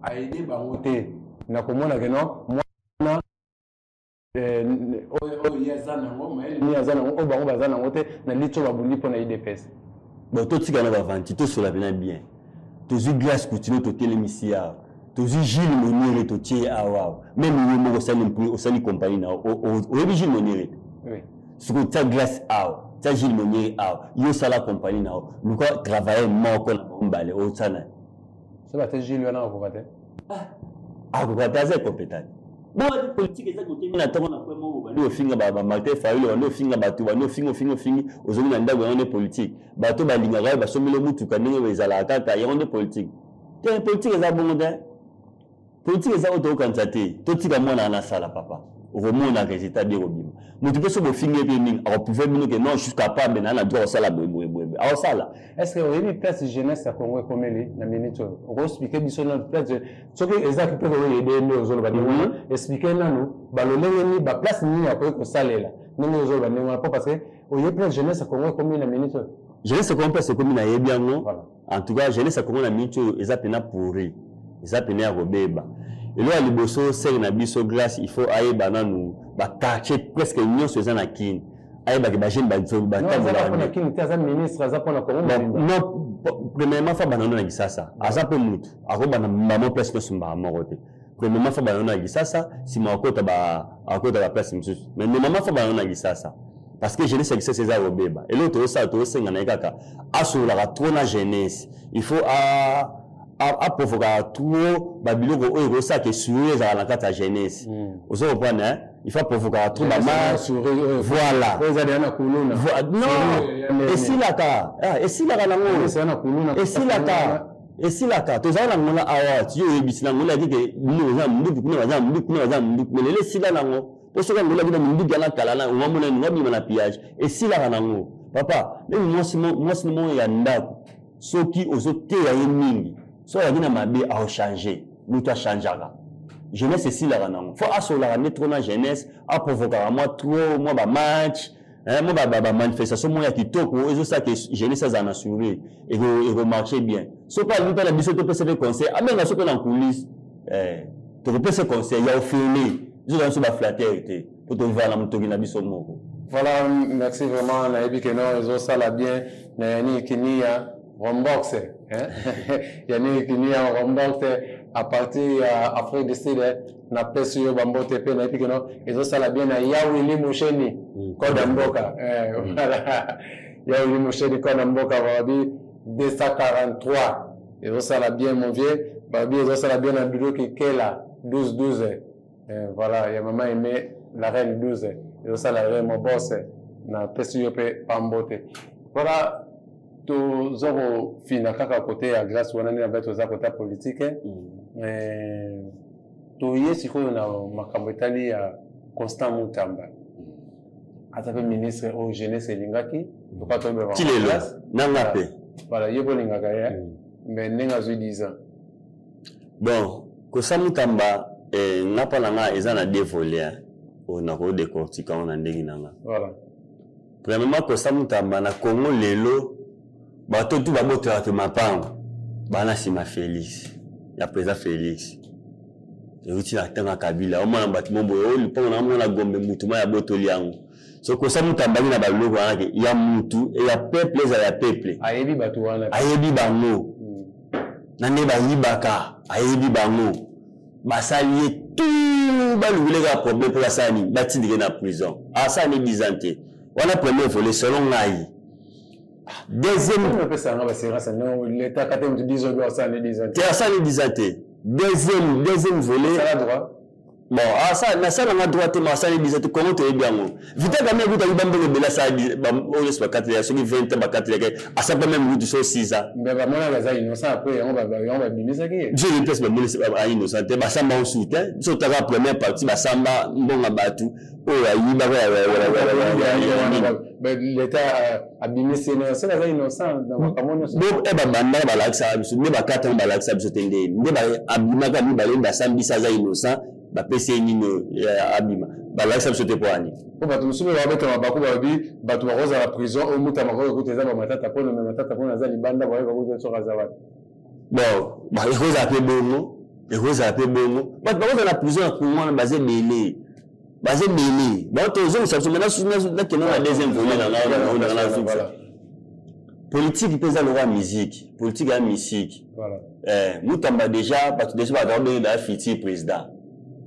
[SPEAKER 2] aide bango te na komona ke non, mwana oyo ye aza nango mayele nini, aza nango oyo bango baza nango te na liti oyo babundi mpo na UDPS.
[SPEAKER 1] Bon, totika na bavanti, tosola mpena bien. Tozwi Grâce Kutino, totelemisi awa. Tozwi Gilles Moniere, totie awa awa. Même yo moko osali, osali compagnie na oyebi Gilles Moniere te. Soki otia Grâce awa, tia Gilles Moniere awa, yo osala compagnie na yo, luka travailler moko na bango mibale, osala.
[SPEAKER 2] So bate Gilles wana akoka te.
[SPEAKER 1] Akoka te, aza incompétent. Bongo politique eza kotemi na ntongo na kwe moko, bandi ofinga bamartin Fayulu, bandi ofinga bato, bandi ofinga, ofinga, ofingi, ozongi na ndako. Yango nde politique? Bato balingaka yo, basombeli mutuka, ndenge ezalaka kaka, yango nde politique? Te, politique eza bongo te. Politique eza oyo tokokanisa te. Totika mwana wana asala, papa, okomona résultat bien kobima. Moto mpe so bofingi ye mpe mingi, akoprouve bino ke non, je suis capable, na na droit kosala boye boye boye, akosala.
[SPEAKER 2] Est ce que oyebi place jeunesse ya Congo ekomeli na minute oyo? Okoexplike biso nanu place, soki eza mpe koyede nde ozoloba ndenge wana, explike nanu balolenge nini, baplace nini akoki kosalela ndenge ozoloba ndenge wana, mpo parce que oyebi place jeunesse ya Congo ekomi na minute oyo.
[SPEAKER 1] Jeunesse ya Congo place ekomi, nayebi yango. En tout cas, jeunesse ya Congo na minute oyo eza pena pourri, eza pena ya kobeba. Eloko ya liboso, sere na biso Glace, il faut ayeba nanu baquartier presque nyonso eza na Kini, ayebaki bajeune
[SPEAKER 2] batambolaka Kini te, aza ministre, aza mpona Congo.
[SPEAKER 1] Non, premièrement fa banda na Kisasa, aza mpe mutu akobanda mbamo place nyonso mbala moko te. Premièrement fa banda na Kisasa, nsima akota baplace mosusu, mais normalement fa banda na Kisasa, parce que jeunesse ya Kisasa eza kobeba. Eloko tozosala, tozosenga na ye kaka asololaka trop na jeunesse. Il faut aprovokaka trop babiloko oyo ekosalaka sourire ezalaka na kati ya jeunesse. Ozo comprendre? Il faut aprovokaka trop bamarche, voilà. Non, esilaka, esilaka nango, esilaka, esilaka. Tozala nango na awa, yo oyebisi nango nayaki ke bino boza na munduki kuna, baza na munduki kuna, baza na munduki, mais lelo esila nango. Po soki angola akina minduki yana kala na ongamona ninga bima na pillage, esilaka nango, papa. Meme mwasi, mwasi moko ya ndako, soki ozoteya ye mingi, soki azalaki na mabe, aochange. Moto achangeaka, jeunesse esilaka nango. Fo asololaka nde trop na jeunesse, aprovokaka mwa trop, mwa bamatch, mwa bamanifestation moko ya kitoko oyo ezosala ke jeunesse azala na sourire, ekomarche bien. Soki alingi mpe na biso topesa mpe conseil, abenga so mpe na coulisse, tokopesa conseil ya ofele. Biso biso baflatter te, po tovala na motoki na biso moko.
[SPEAKER 2] Voilà, merci vraiment. Nayebi ke non, ezosala bien na Yani Kinia Rombox, hein? Yani Kinia Rombox à partir ya Afrique du Sud, napesi yo bambote. Mpe nayebi ke non, ezosala bien na Yawili Musheni, code ya mboka. Voilà, Yawili Musheni, code ya mboka, babi 243, ezosala bien. Mon vieux, babi ezosala bien na Dudu Kikela 12 12. Voilà, ya mama Aimé la reine 12, ezosala bien. Mo boss, napesi yo mpe bambote. Voilà, toza kofina kaka kote ya Grâce wana, nde na toza kota politique. Toye sikoyo na makambo etali ya Constant Mutamba. Aza mpe ministre oyo jeunesse elingaki toka.
[SPEAKER 1] Ti lelo nanga mpe.
[SPEAKER 2] Voilà, ye bolingaka ye, mais ndenge azwi 10 ans.
[SPEAKER 1] Bon, Constant Mutamba, nga mpa na nga eza na deux volets oyo nakodécortika ngo na ndenge na nga. Premièrement, Constant Mutamba, na Congo lelo, bato tu babotelaka mapango bana nsima Félix, ya président Félix. Euti na ntango ya Kabila, omona bato mo boye oyo lupango na mona Gombe, mutu ma ya botoli yango. So Constant Mutamba aki na baloko wana ke ya mutu ya peuple ezala ya peuple.
[SPEAKER 2] Ayebi bato wana.
[SPEAKER 1] Ayebi bango na nde bayibaka, ayebi bango, basali ye tout, balukile kaka problème mpo basala nini, batindike na prison, asala ne 10 ans te. Wana premier volet selon ngai. Deuxième, te, asali 10 ans te. Deuxième volet, bon, nasala nga droit te, ma asali 10 ans te. Kongo toyebi yango, Vital Kamerhe ekutaki bambongo ebele, asala oyo nyonso bakatela, soki 20 ans bakatelaka, asala mpe même kutu so 6 ans. Biso yebi place bamonisi innocent te, basamba osu te. Biso otaka première partie, basamba mbongo bato oyo ayibaka. Babandaka balakisaka biso nde bakatanga, balakisa biso te nde nde abimaka mibale, basambisi, aza innocent, bapesi ye nini, abima, balakisa biso te mpo ani.
[SPEAKER 2] Po bato mosusu mpe babeta mabaku, balobi bato bakozala prison oyo Mutamba koki ekuta eza bamatata mpono, me matata mpono aza libanda, bayebi bakuta soki aza wapi.
[SPEAKER 1] Bon, ekozala mpe bongo, ekozala mpe bongo. Bato bakozala na prison ya Kongo wana baza ebele, baza ebele. Bon, tozongisa biso maintenant, nakenda na deuxième volet na ngai, nazongisa politique mpe eza lokola musique, politique ya musique. Mutamba déjà, bato déjà bato babenge baya futur président.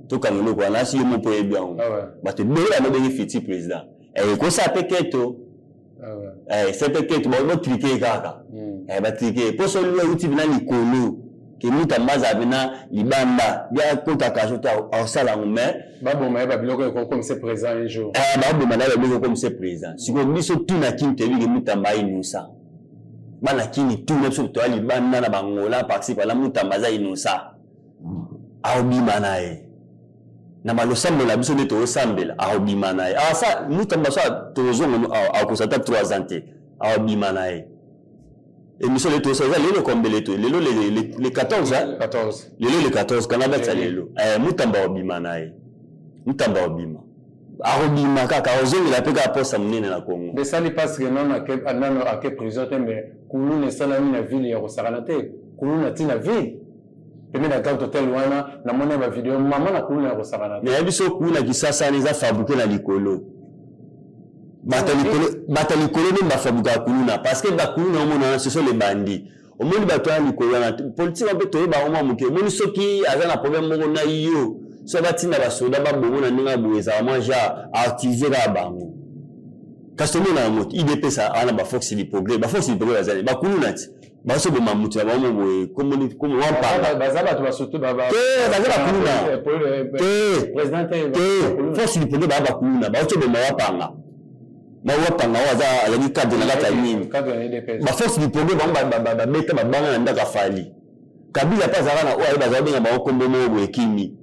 [SPEAKER 1] Tokanga eloko wana, asi yo mo mpo oyebi yango, bato ebele banobenge futur président. Ekosala mpe keto, se mpe keto, botrike kaka, batrike mpo so euti mpena likolo ke Mutamba azala mpena libanda bia kota kasho te, akosala yango, mais
[SPEAKER 2] Baboma ye babiloko ekokomisa président un jour.
[SPEAKER 1] Baboma na babiloko ekokomisa président. Sikoyo biso tuna Kini, toyebi ke Mutamba innocent. Bana kini tout na biso toya libanda na bangola parci par là, Mutamba aza innocent, aobima na ye na balosambo na biso nde toosambela, aobima na ye asa Mutamba. So tozonga, akosa ata 3 ans te, aobima na ye. Émission le tosa eza lelo kombele to lelo le 14, hein?
[SPEAKER 2] 14.
[SPEAKER 1] Lelo le 14, kanga date ya lelo. Mutamba obima na ye, Mutamba obima, akobima kaka, akozongela mpe kaka posa monene na Congo.
[SPEAKER 2] Esali parce que nano ake prison te, mais kuluna esalami na ville ya kosakana te. Kuluna ntina ville pembe na Grand Hotel wana, namoni ya bavideo mama na kuluna ya kosakana te.
[SPEAKER 1] Nayebi so kuluna Kisasa wana eza fabriqué na likolo. Bato ya likolo nde bafabrikaka kuluna, parce que bakuluna omona wana, ce sont les bandits. Omoni bato wana likolo wana, politike mpe toyeba yango mwa moke. Omoni soki aza na problème moko na yo, so batinda basoda babongo na ndenge ya boye, ezala mwa genre active kaka bango. Kasi tomona yango te, UDPS wana, baforce du progrès, baforce du progrès bazali bakuluna ti basoboma motu na bango boye, komoni wampanga.
[SPEAKER 2] Baza bato basutu.
[SPEAKER 1] Te, baza bakuluna te.
[SPEAKER 2] Président te.
[SPEAKER 1] Te, force du progrès baa bakuluna, baotoboma wapanga, bawapanga oyo aza azali cadre na kati ya nini, baforce du progrès. Bango babeta babanga na ndako afali Kabila mpe azalaka na oyo aye, bazala benga bango kombo moko boye ekimi.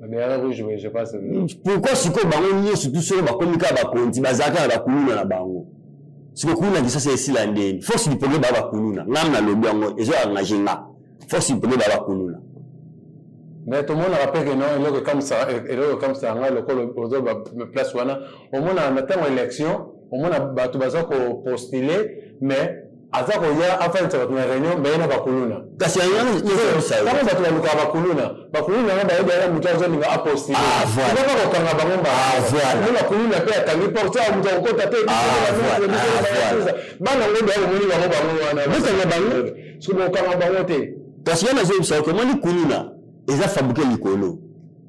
[SPEAKER 1] Pourquoi sikoyo bango nyonso tu soko bakomi kaka bakonzi, bazalaka na bakuluna na bango? Sikoyo kuluna Kisasa esila ndeni? Force du progrès baa bakuluna. Ngam nalobi yango, ezo engage nga, force du progrès baa bakuluna.
[SPEAKER 2] Mais tomonaka mpe ke non, eloko ekamwisaka ngai, lokola ozo place wana, omonaka na ntango élection, omona bato baza kopostuler, mais aza koya afandisa bato na réunion, baye na bakuluna.
[SPEAKER 1] Kasi
[SPEAKER 2] ntango bato balukaka bakuluna, bakuluna yango bayebi aya moto azolinga apostuler, kaka kokanga bango mbaa. Bakuluna mpe akangi porte, awa moto akokota te. Bana ngo nde omoni bango, bango wana
[SPEAKER 1] bokanga bango.
[SPEAKER 2] Soki bokanga bango te.
[SPEAKER 1] Kasi wana azoyebisa oke, omoni kuluna eza fabriqué likolo.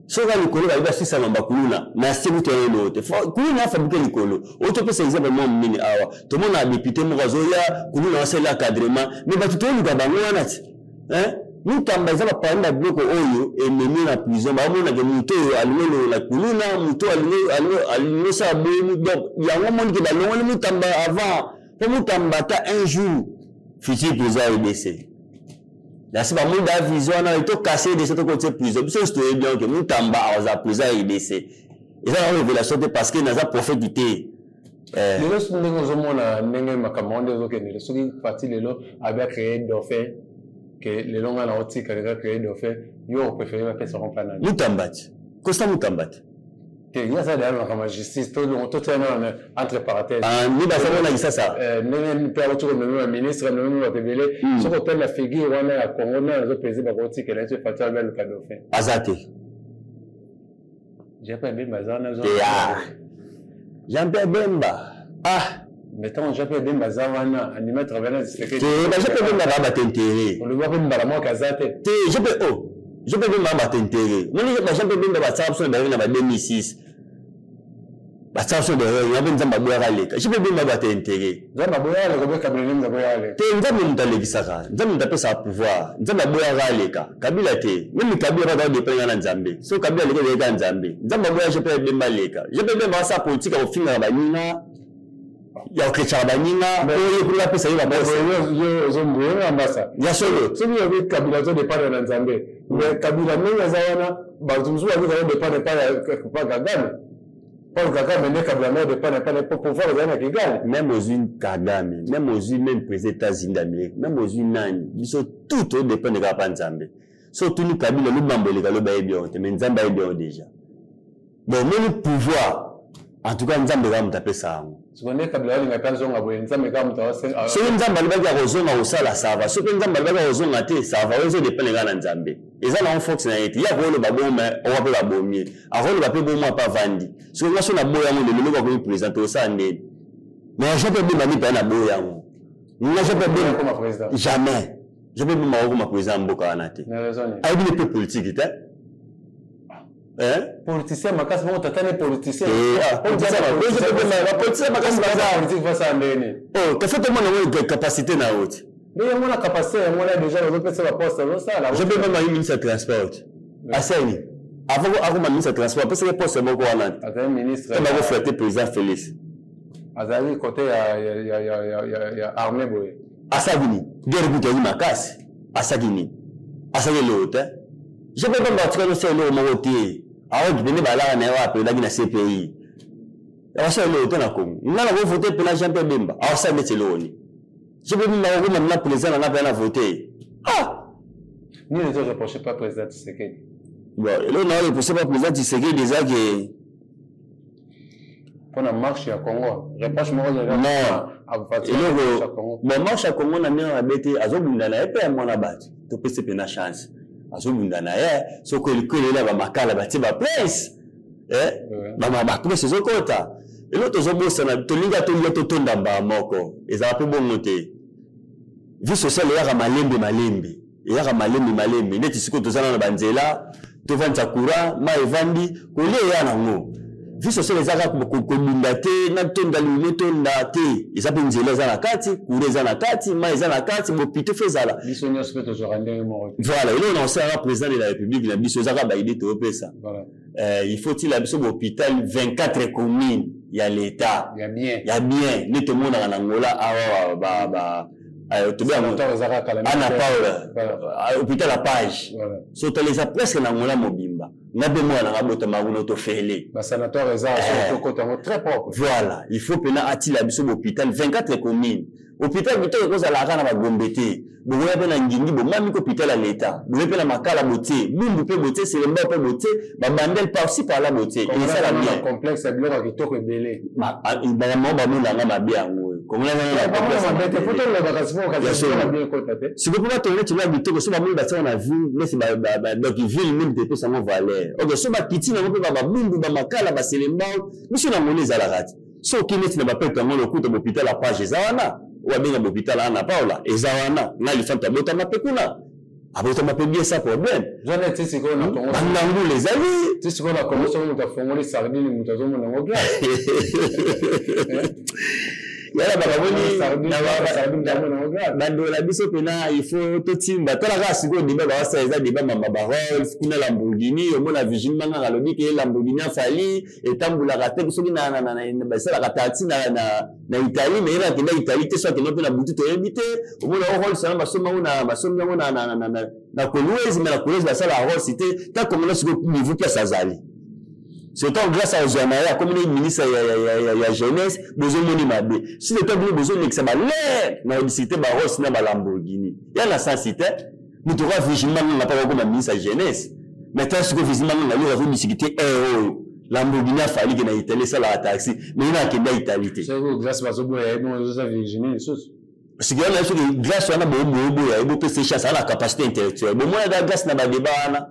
[SPEAKER 1] Soki likolo bayebi asisama bakuluna na se, kutu yango te, kuluna afabriqué likolo. Oyo topesa exemple mwa monene awa, tomona député moko azoya, kuluna asali encadrement, mais bato toluka bango wana ti Mutamba eza baparmi na biloko oyo ememi na prison. Bamonake moto oyo alingi olongola kuluna, moto alingi osala boye. Donc yango monike balongoli Mutamba avant, mpo Mutamba ata un jour futur président ya RDC. Nasi bamoni da vision wana, tokase RDC, tokotie prison. Biso nyonso toyebi yango ke Mutamba akozala président ya RDC. Eza na révélation te, parce que naza prophète te.
[SPEAKER 2] Lelo soki ndenge ozomona ndenge makambo yango nde ezokendele, soki parti lelo abi acréer dauphin, ke lelo ngai na otika leka créer dauphin, yo opréféré bapesaka mpa nani?
[SPEAKER 1] Mutamba ti, Kosta Mutamba ti.
[SPEAKER 2] Te, ye aza deya makambo ya justice, totia nano entre parenthèse.
[SPEAKER 1] Ni baza Kisasa.
[SPEAKER 2] Ndenge mpe auti komemi baministre, amemi bato ebele. Soki otali na figure wana ya Congo, nani azopese bakotikela ye so Fatshi abi aluka dauphin?
[SPEAKER 1] Aza te.
[SPEAKER 2] Jean Pierre Bemba aza wana.
[SPEAKER 1] Jean Pierre Bemba, ah.
[SPEAKER 2] Mais ntango Jean Pierre Bemba aza wana, andima travaille na
[SPEAKER 1] Tshisekedi. Te, ba Jean Pierre Bemba baa bato intérêt.
[SPEAKER 2] Olobaki mbala moko aza te.
[SPEAKER 1] Te, Jean Pierre, oh, Jean Pierre Bemba bato intérêt. Moni ba Jean Pierre Bemba batiaka biso na bayaki na ba 2006, batiaka biso derrière yango mpe Nzambe aboyaka aleka. Jean Pierre Bemba bato intérêt.
[SPEAKER 2] Nzambe aboyaka aleka obe Kabila nde aboyaka aleka?
[SPEAKER 1] Te, Nzambe moto alekisaka, Nzambe moto apesaka pouvoir. Nzambe aboyaka aleka, Kabila te. Même Kabila kaka odépendre na Nzambe. So Kabila aleki, ezalaki Nzambe. Nzambe aboya Jean Pierre Bemba aleka. Jean Pierre Bemba asala politique ya kofingaka baninga, ya kokechaka baninga, oyo ye kuna apesa ye baposte.
[SPEAKER 2] Ozombuyenga mbasa.
[SPEAKER 1] Ya solo.
[SPEAKER 2] Soki yobi Kabila azodépendre na Nzambe, mais Kabila ndenge aza wana, bato mosusu babi kazodépendre pa Kagame, Paul Kagame nde Kabila nde odépendre pa po pouvoir ezali na Kigali.
[SPEAKER 1] Même ozwi Kagame, même ozwi même président États-Unis d'Amérique, même ozwi nani, biso tout todépendre kaka pa Nzambe. So otuni Kabila, lobambo eleka, loba ayebi yango te, mais Nzambe ayebi yango déjà. Donc omoni pouvoir, en tout cas Nzambe kaka moto apesa yango.
[SPEAKER 2] Siko nde Kabila alinga mpe azonga boye, Nzambe kaka moto.
[SPEAKER 1] Soki Nzambe alobaki akozonga kosala, ça va. Soki Nzambe alobaki akozonga te, ça va. Oyo ezodépendre kaka na Nzambe, eza nango force na ye te. Ye akoloba bongo, mais owa mpe babomi ye, akoloba mpe bongo mpe avandi. Soki nga so naboya yango lelo, eloko akomi président, tosala ndeni? Mais Jean Pierre Bemba mpe naboya yango nga. Jean Pierre Bemba, jamais Jean Pierre Bemba akokoma président ya mboka wana te. Ayebi ne mpe politique te.
[SPEAKER 2] Politicien makasi bongo, tata ne politicien.
[SPEAKER 1] Bapoliticien makasi
[SPEAKER 2] baza basala ndeni?
[SPEAKER 1] Kafe tomona yango, capacité na yo te.
[SPEAKER 2] Nde yango na capacité yango wana déjà bazopesa baposte, azosala.
[SPEAKER 1] Jean Pierre Bemba ayi ministre ya transport, asali avant akoma ministre ya transport, apesaki poste moko wana.
[SPEAKER 2] Azali ministre.
[SPEAKER 1] Te, bakoflatter président Félix.
[SPEAKER 2] Azali côté ya armée boye.
[SPEAKER 1] Asaki nini? Guerre kutu ezali makasi. Asaki nini? Asaki eloko te. Je peux pas batika no eloko moko te. Awa kipende balaka na ye oyo apelaki na CPI. Awasala eloko te na Congo. Nga na ko voter pena Jean Pierre Bemba. Awasala neti eloko nini? Je peux bimba kokoma na président na nga pena na voter. Ah!
[SPEAKER 2] Nini ezo reprocher pas président Tshisekedi?
[SPEAKER 1] Bon, eloko na reprocher pas président Tshisekedi eza ke
[SPEAKER 2] mpona marche ya Congo reproche moko
[SPEAKER 1] non eloko bon marche ya Congo na ndenge mabe te azobunda na ye mpe ya mwana bato topesi mpena chance azobunda na ye soki elikoelela bamakala batie baprince eh? Baprince ezokota eloko tozobosana tolinga tolia totonda mbaa moko ezala mpe bongo te vie sociale eyaka malembe malembe eyaka malembe malembe neti sikoyo toza nano banzela tovandisa courant mai evandi kolia eya nango vie sociale eza kaka kobunda te natonda liume tonda te eza mpe nzela eza na kati courant eza na kati mai eza na kati bopito fo ezala
[SPEAKER 2] biso nyonso mpe tozwaka ndenge moko
[SPEAKER 1] te voilà eloko na kosalaka président de la république na biso eza kaka baide toyopesa il faut tila biso bahôpital 24 commune ya l'état
[SPEAKER 2] ya bien
[SPEAKER 1] ya bien nde tomonaka na Angola awa ba ba ana Paula hôpital ya page so otala eza presque na Angola mobimba nga mpe mwana nanga abotama kuna tofele
[SPEAKER 2] basanatoire eza tokota yango très propre
[SPEAKER 1] voilà il faut mpena atila biso bahôpital 24 commune hôpital kitoko ekozala kaka na bagombe te bokoya mpe na ngingi bomami ko hôpital ya leta boye mpe na makala botie bumbu mpe botie selemba mpe botie babandele par-ci par-là botie
[SPEAKER 2] ezala bien complexe ya biloko ya kitoko ebele
[SPEAKER 1] bango bamonanga mabe yango sikoyo mpo batonga neti biloko ya kitoko so bamoni batiaka na ville neti donc ville mingi te epesa yango valeur ok so bakiti nango mpe babumbu bamakala baselembao biso na moni ezalaka te soki neti na bapeto yango lokuta bopital ya page eza wana oyo abenga bopital ana paola eza wana nga lifanto abotama mpe kuna abotama mpe bien sa problème
[SPEAKER 2] zwana ti sikoyo na Congo
[SPEAKER 1] bangangula ezali
[SPEAKER 2] ti sikoyo na Congo soki moto afongoli sardine moto azomona yango glace
[SPEAKER 1] yala bakamoni bandeko na biso mpena il faut totimba tala kaka sikoyo deba bawasala eza deba mamba barols kuna lamborghini omona Virginie Manganga alobi ke Lamborghini afali etambulaka te soki basalaka taxi na Italie mais ye akenda Italie te so akenda mpe na butu toyebi te omona o Rolls wana basombi yango na basombi yango na Kolwezi mais na Kolwezi basalaka Rolls te ta komona sikoyo niveau place azali surtout grâce à ozwa na ye akomi na ministre ya jeunesse bozomoni mabe si leta bino bozolekisa balere na odiscute ba Rolls na balamborghini ya na sensi te moto oka Virginie Manganga mpe akokoma ministre ya jeunesse mais tala sikoyo Virginie Manganga yo azodisikite air oyo Lamborghini afali ke na Italie esalaka taxi mais ye na akenda Italie te sikoyo wana soki grâce wana boboboya ye bopesa ye chance aza na capacité intellectuelle bomonaka grâce na badeba wana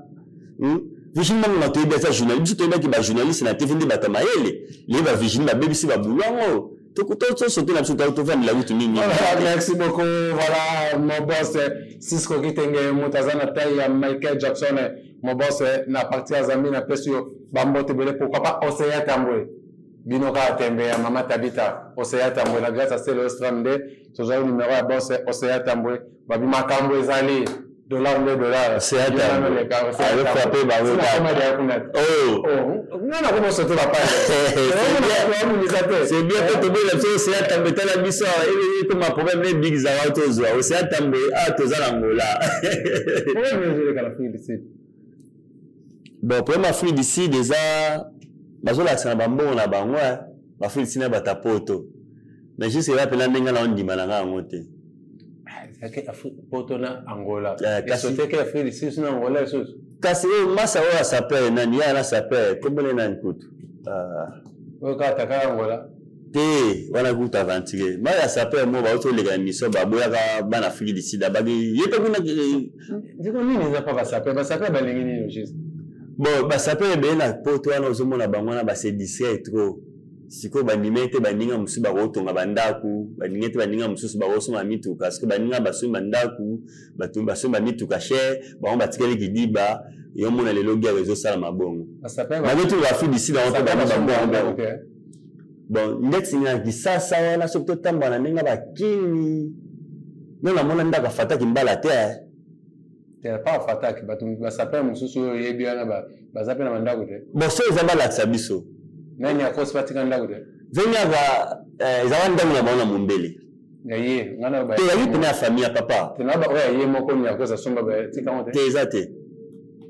[SPEAKER 1] Virginie Manganga toyebi aza journaliste biso toyebaki bajournaliste na TV nde bato ya mayele leye ba Virginie babebisi babulu yango tosote na biso tovandela kutu nini.
[SPEAKER 2] Merci beaucoup. Voilà mon boss Cisco Kitenge moto aza na taille ya Michael Jackson mon boss na parti ya Zambie na pesi yo bambote ebele pourquoi pas Océan Tambwe bino kaka tembe ya mama Tabita Océan Tambwe na grâce à Celo Stram nde tozwaki numéro ya boss Océan Tambwe babi makambo ezali dollar nde dollar nga nakoma sote
[SPEAKER 1] bapage c'est bien mpe toboyela biso Océan Tambwe tala biso ekoma problème ne big zawa tozwa Océan Tambwe a toza na Ngola. Bon, problème Afrique du Sud eza bazolakisa na bambongo na bango baafrike du Sud na bato poto mais jusque là mpena ndenge na ondima na nga yango te.
[SPEAKER 2] Ezalaki poto na Angola esoteki Afrique du Sud na Angola lisusu.
[SPEAKER 1] Kasi oyo masa oyo asapere nani ya na sapere kombone nani kutu
[SPEAKER 2] oyo kaka taka Angola
[SPEAKER 1] te wana kutu aventurier mai ya sapere mo bauti oleka émission baboyaka bana Afrique du Sud abaki ye mpe kuna.
[SPEAKER 2] Ndiko nini eza mpa basapere basapere balingi nini juste?
[SPEAKER 1] Bon, basapere ebele na poto wana ozomona bango wana base distrait trop sikoyo bandima ete baninga mosusu bakotonga bandako baninga ete baninga mosusu bakosomba mituka sikoyo baninga basombi bandako bato basombi bamituka cher bango batikali kidiba yo mona lelo guerre ezosalama bongo babetu baafrique du Sud yango mpe bango babongo. Bon, ndeti na Kisasa wana soki totambola na ndenge bakini no namona ndako afataki mbala te.
[SPEAKER 2] Te pa afataki bato basapere mosusu oyo oyebi wana baza mpe na bandako te.
[SPEAKER 1] Bon, so eza balakisa biso
[SPEAKER 2] nani akosi batika ndako te.
[SPEAKER 1] Veniaka ezalaka ndako na bango na mombele.
[SPEAKER 2] Ya ye nga na
[SPEAKER 1] te, yayi pene ya famille ya papa.
[SPEAKER 2] Te na ba oyo ye moko Niarcos asomba ba tika ngo te.
[SPEAKER 1] Te, eza te,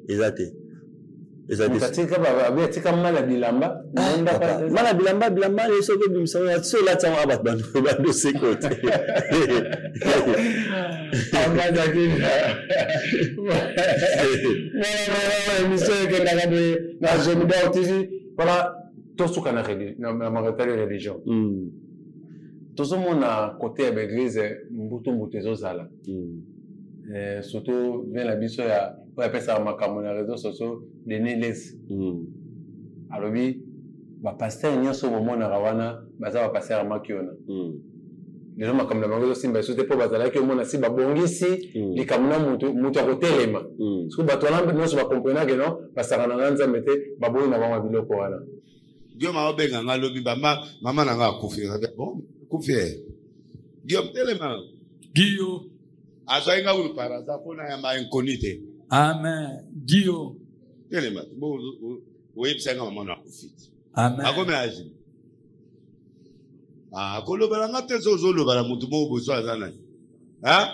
[SPEAKER 1] eza te, eza te.
[SPEAKER 2] Atika ba atika mala bilamba.
[SPEAKER 1] Mala bilamba, bilamba soki obimisa ngo so olati yango, bato bando seko te.
[SPEAKER 2] Ambazaki émission ekendaka boye na Jomidor TV. Voilà, tosuka na maretali religion. Tozomona côté ya baeglise mbutu mbutu ezozala, surtout vie na biso ya oyo apesaka makambo na réseau sociaux, Denis Lessie. Alobi bapasteur nyonso bomonaka wana baza bapasteur ya makiona. Lelo makambo na bango ezosimba lisusu te, mpo bazalaki omona si babongisi likambo na mutu, mutu akotelema. Soki bato wana nyonso bakomprenake no basaka na nga Nzambe te, baboyi na bango ya biloko wana.
[SPEAKER 4] Guillaume aobenga nga lobi, mama, mama na nga akufi. Bon, akufi eh. Guillaume, telema.
[SPEAKER 3] Guillaume.
[SPEAKER 4] Azwaki nga kutu par hasard mpo na yamba inconnu te.
[SPEAKER 3] Amen, Guillaume.
[SPEAKER 4] Telema, bo oyebisaki nga mama na akufi.
[SPEAKER 3] Amen.
[SPEAKER 4] Akomi age. Ah, kolobela nga te, so ozoloba na motu moko boso aza nani? Hein?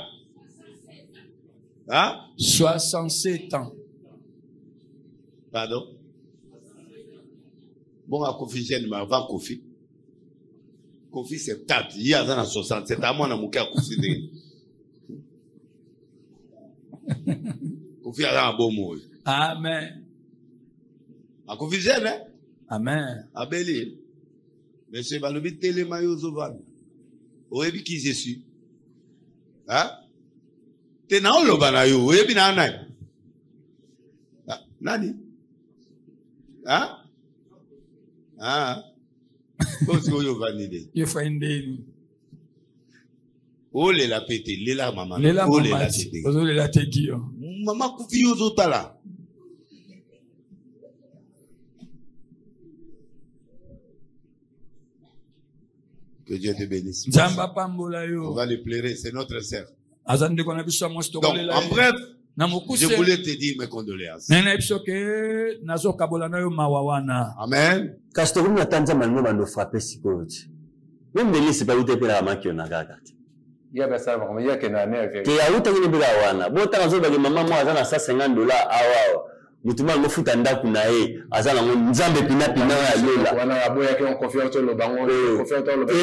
[SPEAKER 4] Hein?
[SPEAKER 3] 67 ans.
[SPEAKER 4] Pardon? Bon, akufi jeune, mais avant Kofi. Kofi 70, ye aza na 67, amwana moke akufi ndenge. Kofi aza na bomoi.
[SPEAKER 3] Amen.
[SPEAKER 4] Akufi jeune, eh?
[SPEAKER 3] Amen.
[SPEAKER 4] Abeli. Monsieur balobi telema, yo ozovanda. Oyebi qui je suis? Hein? Te na oloba na yo, oyebi na nani? Ah, nani? Hein? Ah. Bosi oyo ovandi nde.
[SPEAKER 3] Ye fai ndeni.
[SPEAKER 4] Olela pe te, lela mama.
[SPEAKER 3] Lela
[SPEAKER 4] olela
[SPEAKER 3] mama.
[SPEAKER 4] Te.
[SPEAKER 3] Ozolela te, Guillaume.
[SPEAKER 4] Mama kufi, yo ozotala. Que Dieu te bénisse.
[SPEAKER 3] Nzambe apambola
[SPEAKER 4] On
[SPEAKER 3] yo.
[SPEAKER 4] va lui pleurer, c'est notre sœur.
[SPEAKER 3] Aza ndeko na biso ya mwasi.
[SPEAKER 4] Donc,
[SPEAKER 3] Tokolela
[SPEAKER 4] en
[SPEAKER 3] ye.
[SPEAKER 4] bref,
[SPEAKER 3] Na
[SPEAKER 4] je
[SPEAKER 3] mokuse,
[SPEAKER 4] voulais te dire mes condoléances.
[SPEAKER 3] ngai nayebi so ke nazokabola na yo mawa wana.
[SPEAKER 4] Amen.
[SPEAKER 1] Kasi tokomi na ta Nzambe alingo bando frappe sikoyo ti meme Delisi mpe auta epelaka makiona kaka te.
[SPEAKER 2] Ye abasala makambo, ye akendaka ne ya vérité.
[SPEAKER 1] Te, awutaki nde mpeka wana. Botanga azobaki mama moko aza na 150 $ awa awa, motu moko akofuta ndako na ye aza nango. Nzambe pinapina oyo alola.
[SPEAKER 2] Wana aboyaki en confiance, oloba ngo confiance, oloba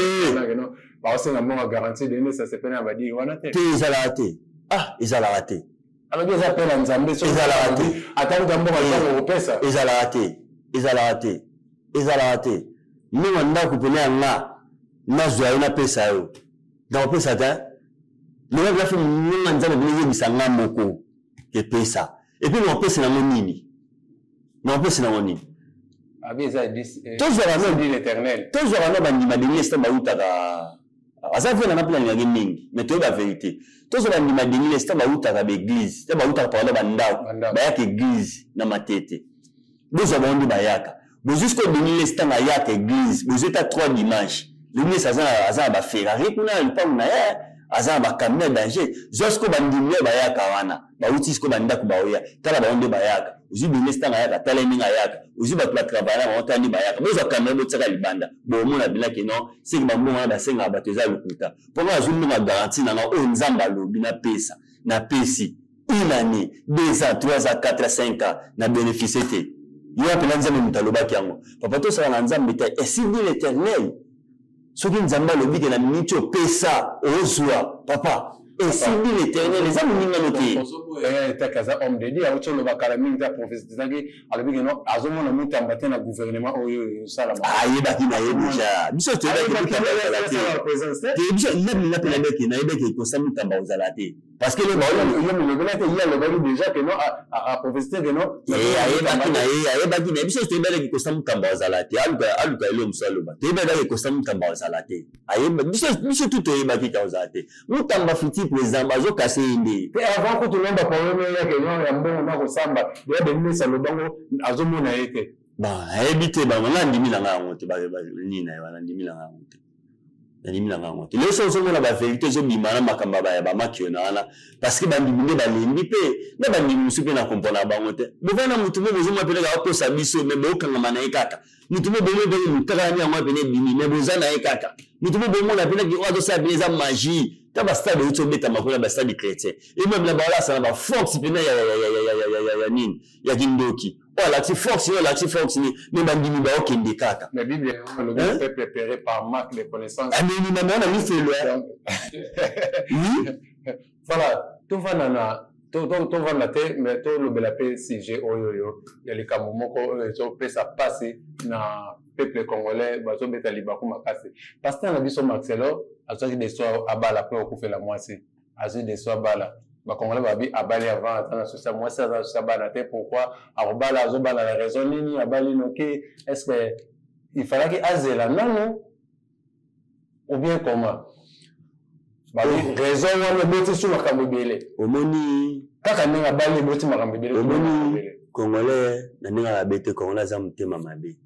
[SPEAKER 2] no baosenga mbongo garantie de nesa sepene ya badiri wana te.
[SPEAKER 1] Te, ezalaka te. Ah, ezalaka te.
[SPEAKER 2] Alobi eza mpe na Nzambe.
[SPEAKER 1] Ezalaka te.
[SPEAKER 2] Ata kuta mbongo ntango kopesa.
[SPEAKER 1] Ezalaka te, ezalaka te, ezalaka te. Ndenge ndako pene ya nga nazwa yo, napesa yo, nakopesa te. Lelo bilafi monga Nzambe pene eyebisa nga moko epesa, et puis nakopesa nango nini? Nakopesa nango nini?
[SPEAKER 2] Abi eza
[SPEAKER 1] Tozwaka
[SPEAKER 2] dit l'Éternel.
[SPEAKER 1] Tozwaka na bandima Denis ntango bautaka, aza vie nanga mpe nalingaki mingi, mais toyeba vérité. Tozwa bandima Denis ntango bautaka baeglise, ntango bautaka pardon bandako, bayaka église na Matete. Bozwa bango nde bayaka, bozwi sikoyo Denis ntango ayaka église, bozwi ata 3 dimanche. Denis aza na baFerrari kuna na lupangu na ye, aza na bacamion ya danger. Zwa sikoyo bandimi oyo bayaka wana, bauti sikoyo bandako, baoya, tala bango nde bayaka. Ozwi Denis ntango ayaka, tala ye ndenge ayaka. Ozwi bato batravaille na bango, tala nde bayaka. Bozwa kamera, botiaka libanda, bomona bilaki non seki bambongo wana basengaka bato eza lokuta. Mpo nga azwi mbongo ya garantie na nga oyo Nzambe alobi napesa, napesi une année, 2 ans, 3 ans, 4 ans, 5 ans, na bénéficie te. Yo apela Nzambe, moto alobaki yango. Papa, tosala na Nzambe te. Ainsi dit l'Éternel. Soki Nzambe alobi ke na miniti opesa, ozwa, papa. Ainsi dit l'Éternel, eza moningano te.
[SPEAKER 2] Etaki aza homme de Dieu, auti oloba kala mingi te, aprofétisaki, alobi ke non, azomona Mutamba te na gouvernement oyo osalama.
[SPEAKER 1] Ayebaki na ye déjà, biso toyebaki Mutamba ozala te. Te, biso nabina mpe nayebaki ekosa Mutamba ozala te, parce que
[SPEAKER 2] yo molobela te, ye alobaki déjà ke non, aprophétise ke non.
[SPEAKER 1] Ayebaki na ye, ayebaki na ye. Biso toyebaki ekosa Mutamba ozala te. Aluka elo mosu aloba, toyebaki ekosa Mutamba ozala te. Biso tu toyebaki ka ozala te. Mutamba futur président, bazokase ye nde.
[SPEAKER 2] Te, avant kutu nomba problème eyake non ya mbongo na kosamba ya Benimesa, lobango azomona ye te.
[SPEAKER 1] Bon, ayebi te bango. Nga ndimi na nga yango te. Nini na ye wana, ndimi na nga yango te, nandimi na nga yango te. Lelo so ozomona bavérité ezobima na makambo ya bamakiona wana, parce que bandimi nde balembi mpe na bandimi mosusu mpe na comprendre bango te. Bovanda na motu mo bozomona mpe kaka akosa biso, mais bookangama na ye kaka. Motu mo bomo mpe motakala nde yango pene ebimi, mais boza na ye kaka. Motu mo bomona pene oyo azosala pene eza magie. Ta bastade euti obetama kuna, bastade chrétien ememe na baolasa na baforce pene ya nini, ya kindoki, oyo alakisi force, oyo alakisi force nini, me bandimi baokende kaka.
[SPEAKER 2] Mais Bible elobi peuple périt par manque de connaissance.
[SPEAKER 1] Amemi na mifelo.
[SPEAKER 2] Oui, voilà, tovanda na tovanda te, mais tolobela mpe sujet oyo oyo ya likambo moko oyo ezopesa mpasi na peuple congolais. Bazobeta libaku makasi. Pasteur na biso Marcelo azwaki deso abala mpe okufela mwasi, azwi deso abala. Bacongolais babi abali avant, aza na susi ya mwasi, aza na susi ya bana te. Pourquoi akobala? Azobala na raison nini? Abali noki. Est ce que il fallaki azela nanu ou bien comment? Babi raison wana eboti su makambo ebele.
[SPEAKER 1] Omoni
[SPEAKER 2] kaka ndenge abali, eboti makambo ebele.
[SPEAKER 1] Omoni, congolais na ndenge mabe te, congolais aza motema mabe.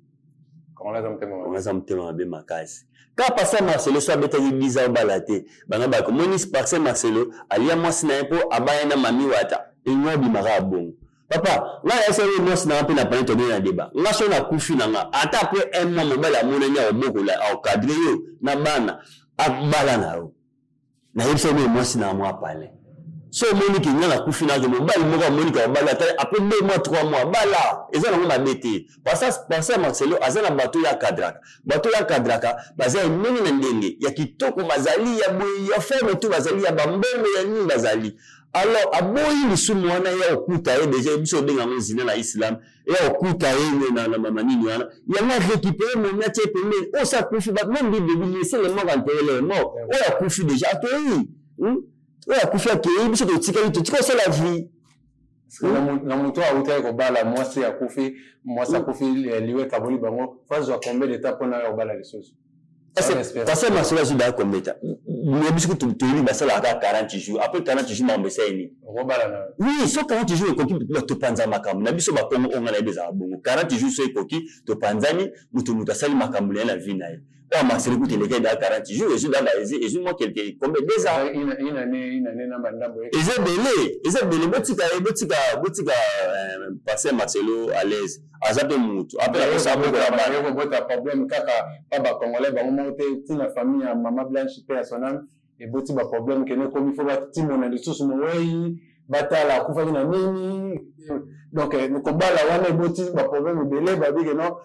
[SPEAKER 2] Congolais aza motema mabe.
[SPEAKER 1] Aza motema mabe makasi. Ka pasteur Marcelo so abetaki 10 ans bala te, bango bakomoni pasteur Marcelo alia mwasi na ye mpo abaya na mami wata engo abimaka ya bongo. Papa, ngai nayebisa yo, mwasi na nga mpe na pane tobeli na deba. Nga so nakufi na nga, ata après un mois, mobali amonani, akobokola, aokadre yo na bana, abala na yo. Nayebisa yo, mwasi na nga mwa palin, so omoni ke nga nakufi nake, mobali moko amoni ke abala, ata après 2 mois, 3 mois, bala, eza nango mabe te. Pasteur Marcelo aza na bato oyo akadraka. Bato oyo akadraka baza ya ndenge na ndenge, ya kitoko bazali, ya boye, ya forme to bazali, ya bambongo, ya nini bazali. Alors aboyi lisumu wana ya okuta ye deja. Biso obenga yango zina na islam, ya okuta ye na mama nini wana. Yango arécupéré momi, atie pembeni. Oyo so akufi, même Bible ebi: "Laissez les morts enterrer les morts." Oyo akufi deja akei, Oyo akufi akei, biso totikali, totika kosala vie.
[SPEAKER 2] Na moto awutaki kobala, mwasi akufi, mwasi akufi, liwa ekaboli bango, fazwa combien de temps mpona kobala lisusu?
[SPEAKER 1] Pasteur Marcelo azwi baya combien temps? Mais biso toyebi basalaka kaka 40 jours. Après 40 jours, makambo esali nini? Oui, so 40 jours ekoki, topanza makambo na biso. Bakongo oyo nga nayebi ezala bongo: 40 jours so ekoki, topanzani, moto asali makambo na ye na vie na ye. Oyo Marcelo kutu eleki da 40 jours, ezwi da ezwi mwa quelque combien, 2 ans, eza ebele, eza ebele. Botika ye, botika, botika pasteur Marcelo à l'aise. Aza mpe mutu ape akosa
[SPEAKER 2] bokola bana. Kobota problème kaka pa bacongolais bango moko te, ntina famille ya mama Blanche mpe ya sonam eboti baproblème kene ekomi fo batimona lisusu mowei, batala akufaki na nini. Donc kobala wana eboti baproblème ebele. Babike non,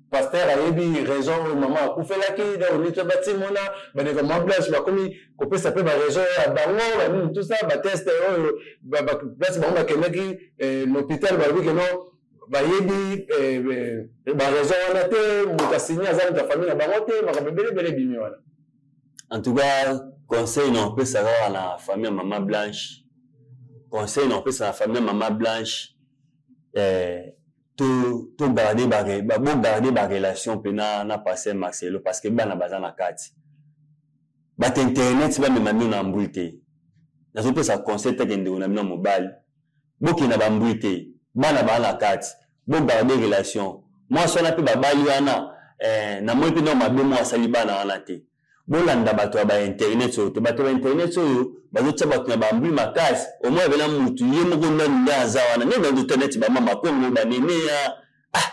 [SPEAKER 2] pasteur ayebi raison oyo mama akufelaki. Donc neti batimona, bandeko mama Blanche bakomi kopesa mpe baraison ya bango, banini, tout ça, batest oyo place bango bakendaki l'hôpital, balobi ke non, bayebi baraison wana te, moto asini aza moto ya famille na bango te. Makambo ebele ebele ebimi wana.
[SPEAKER 1] En tout cas, conseil na opesa kaka na famille ya mama Blanche, conseil na opesa na famille ya mama Blanche, to garder bogarder barelation mpe na pasteur Marcelo, parce que bana baza na kati. Bato internet bamema bino na mbui te. Nazopesa conseil teke ndeko na bino mobali, bokenda bambui te, bana baa na kati, bogarder relation. Mwasi wana mpe babali wana, namoni mpe ndako mabe mo asali bana wana te. Bolanda bato ya bainternet oyo te. Bato ya bainternet oyo bazotia bato na bambui makasi. Omoi abena mutu ye moko ndani nde aza wana nde na internet, bamama Kongo baneneya. Ah,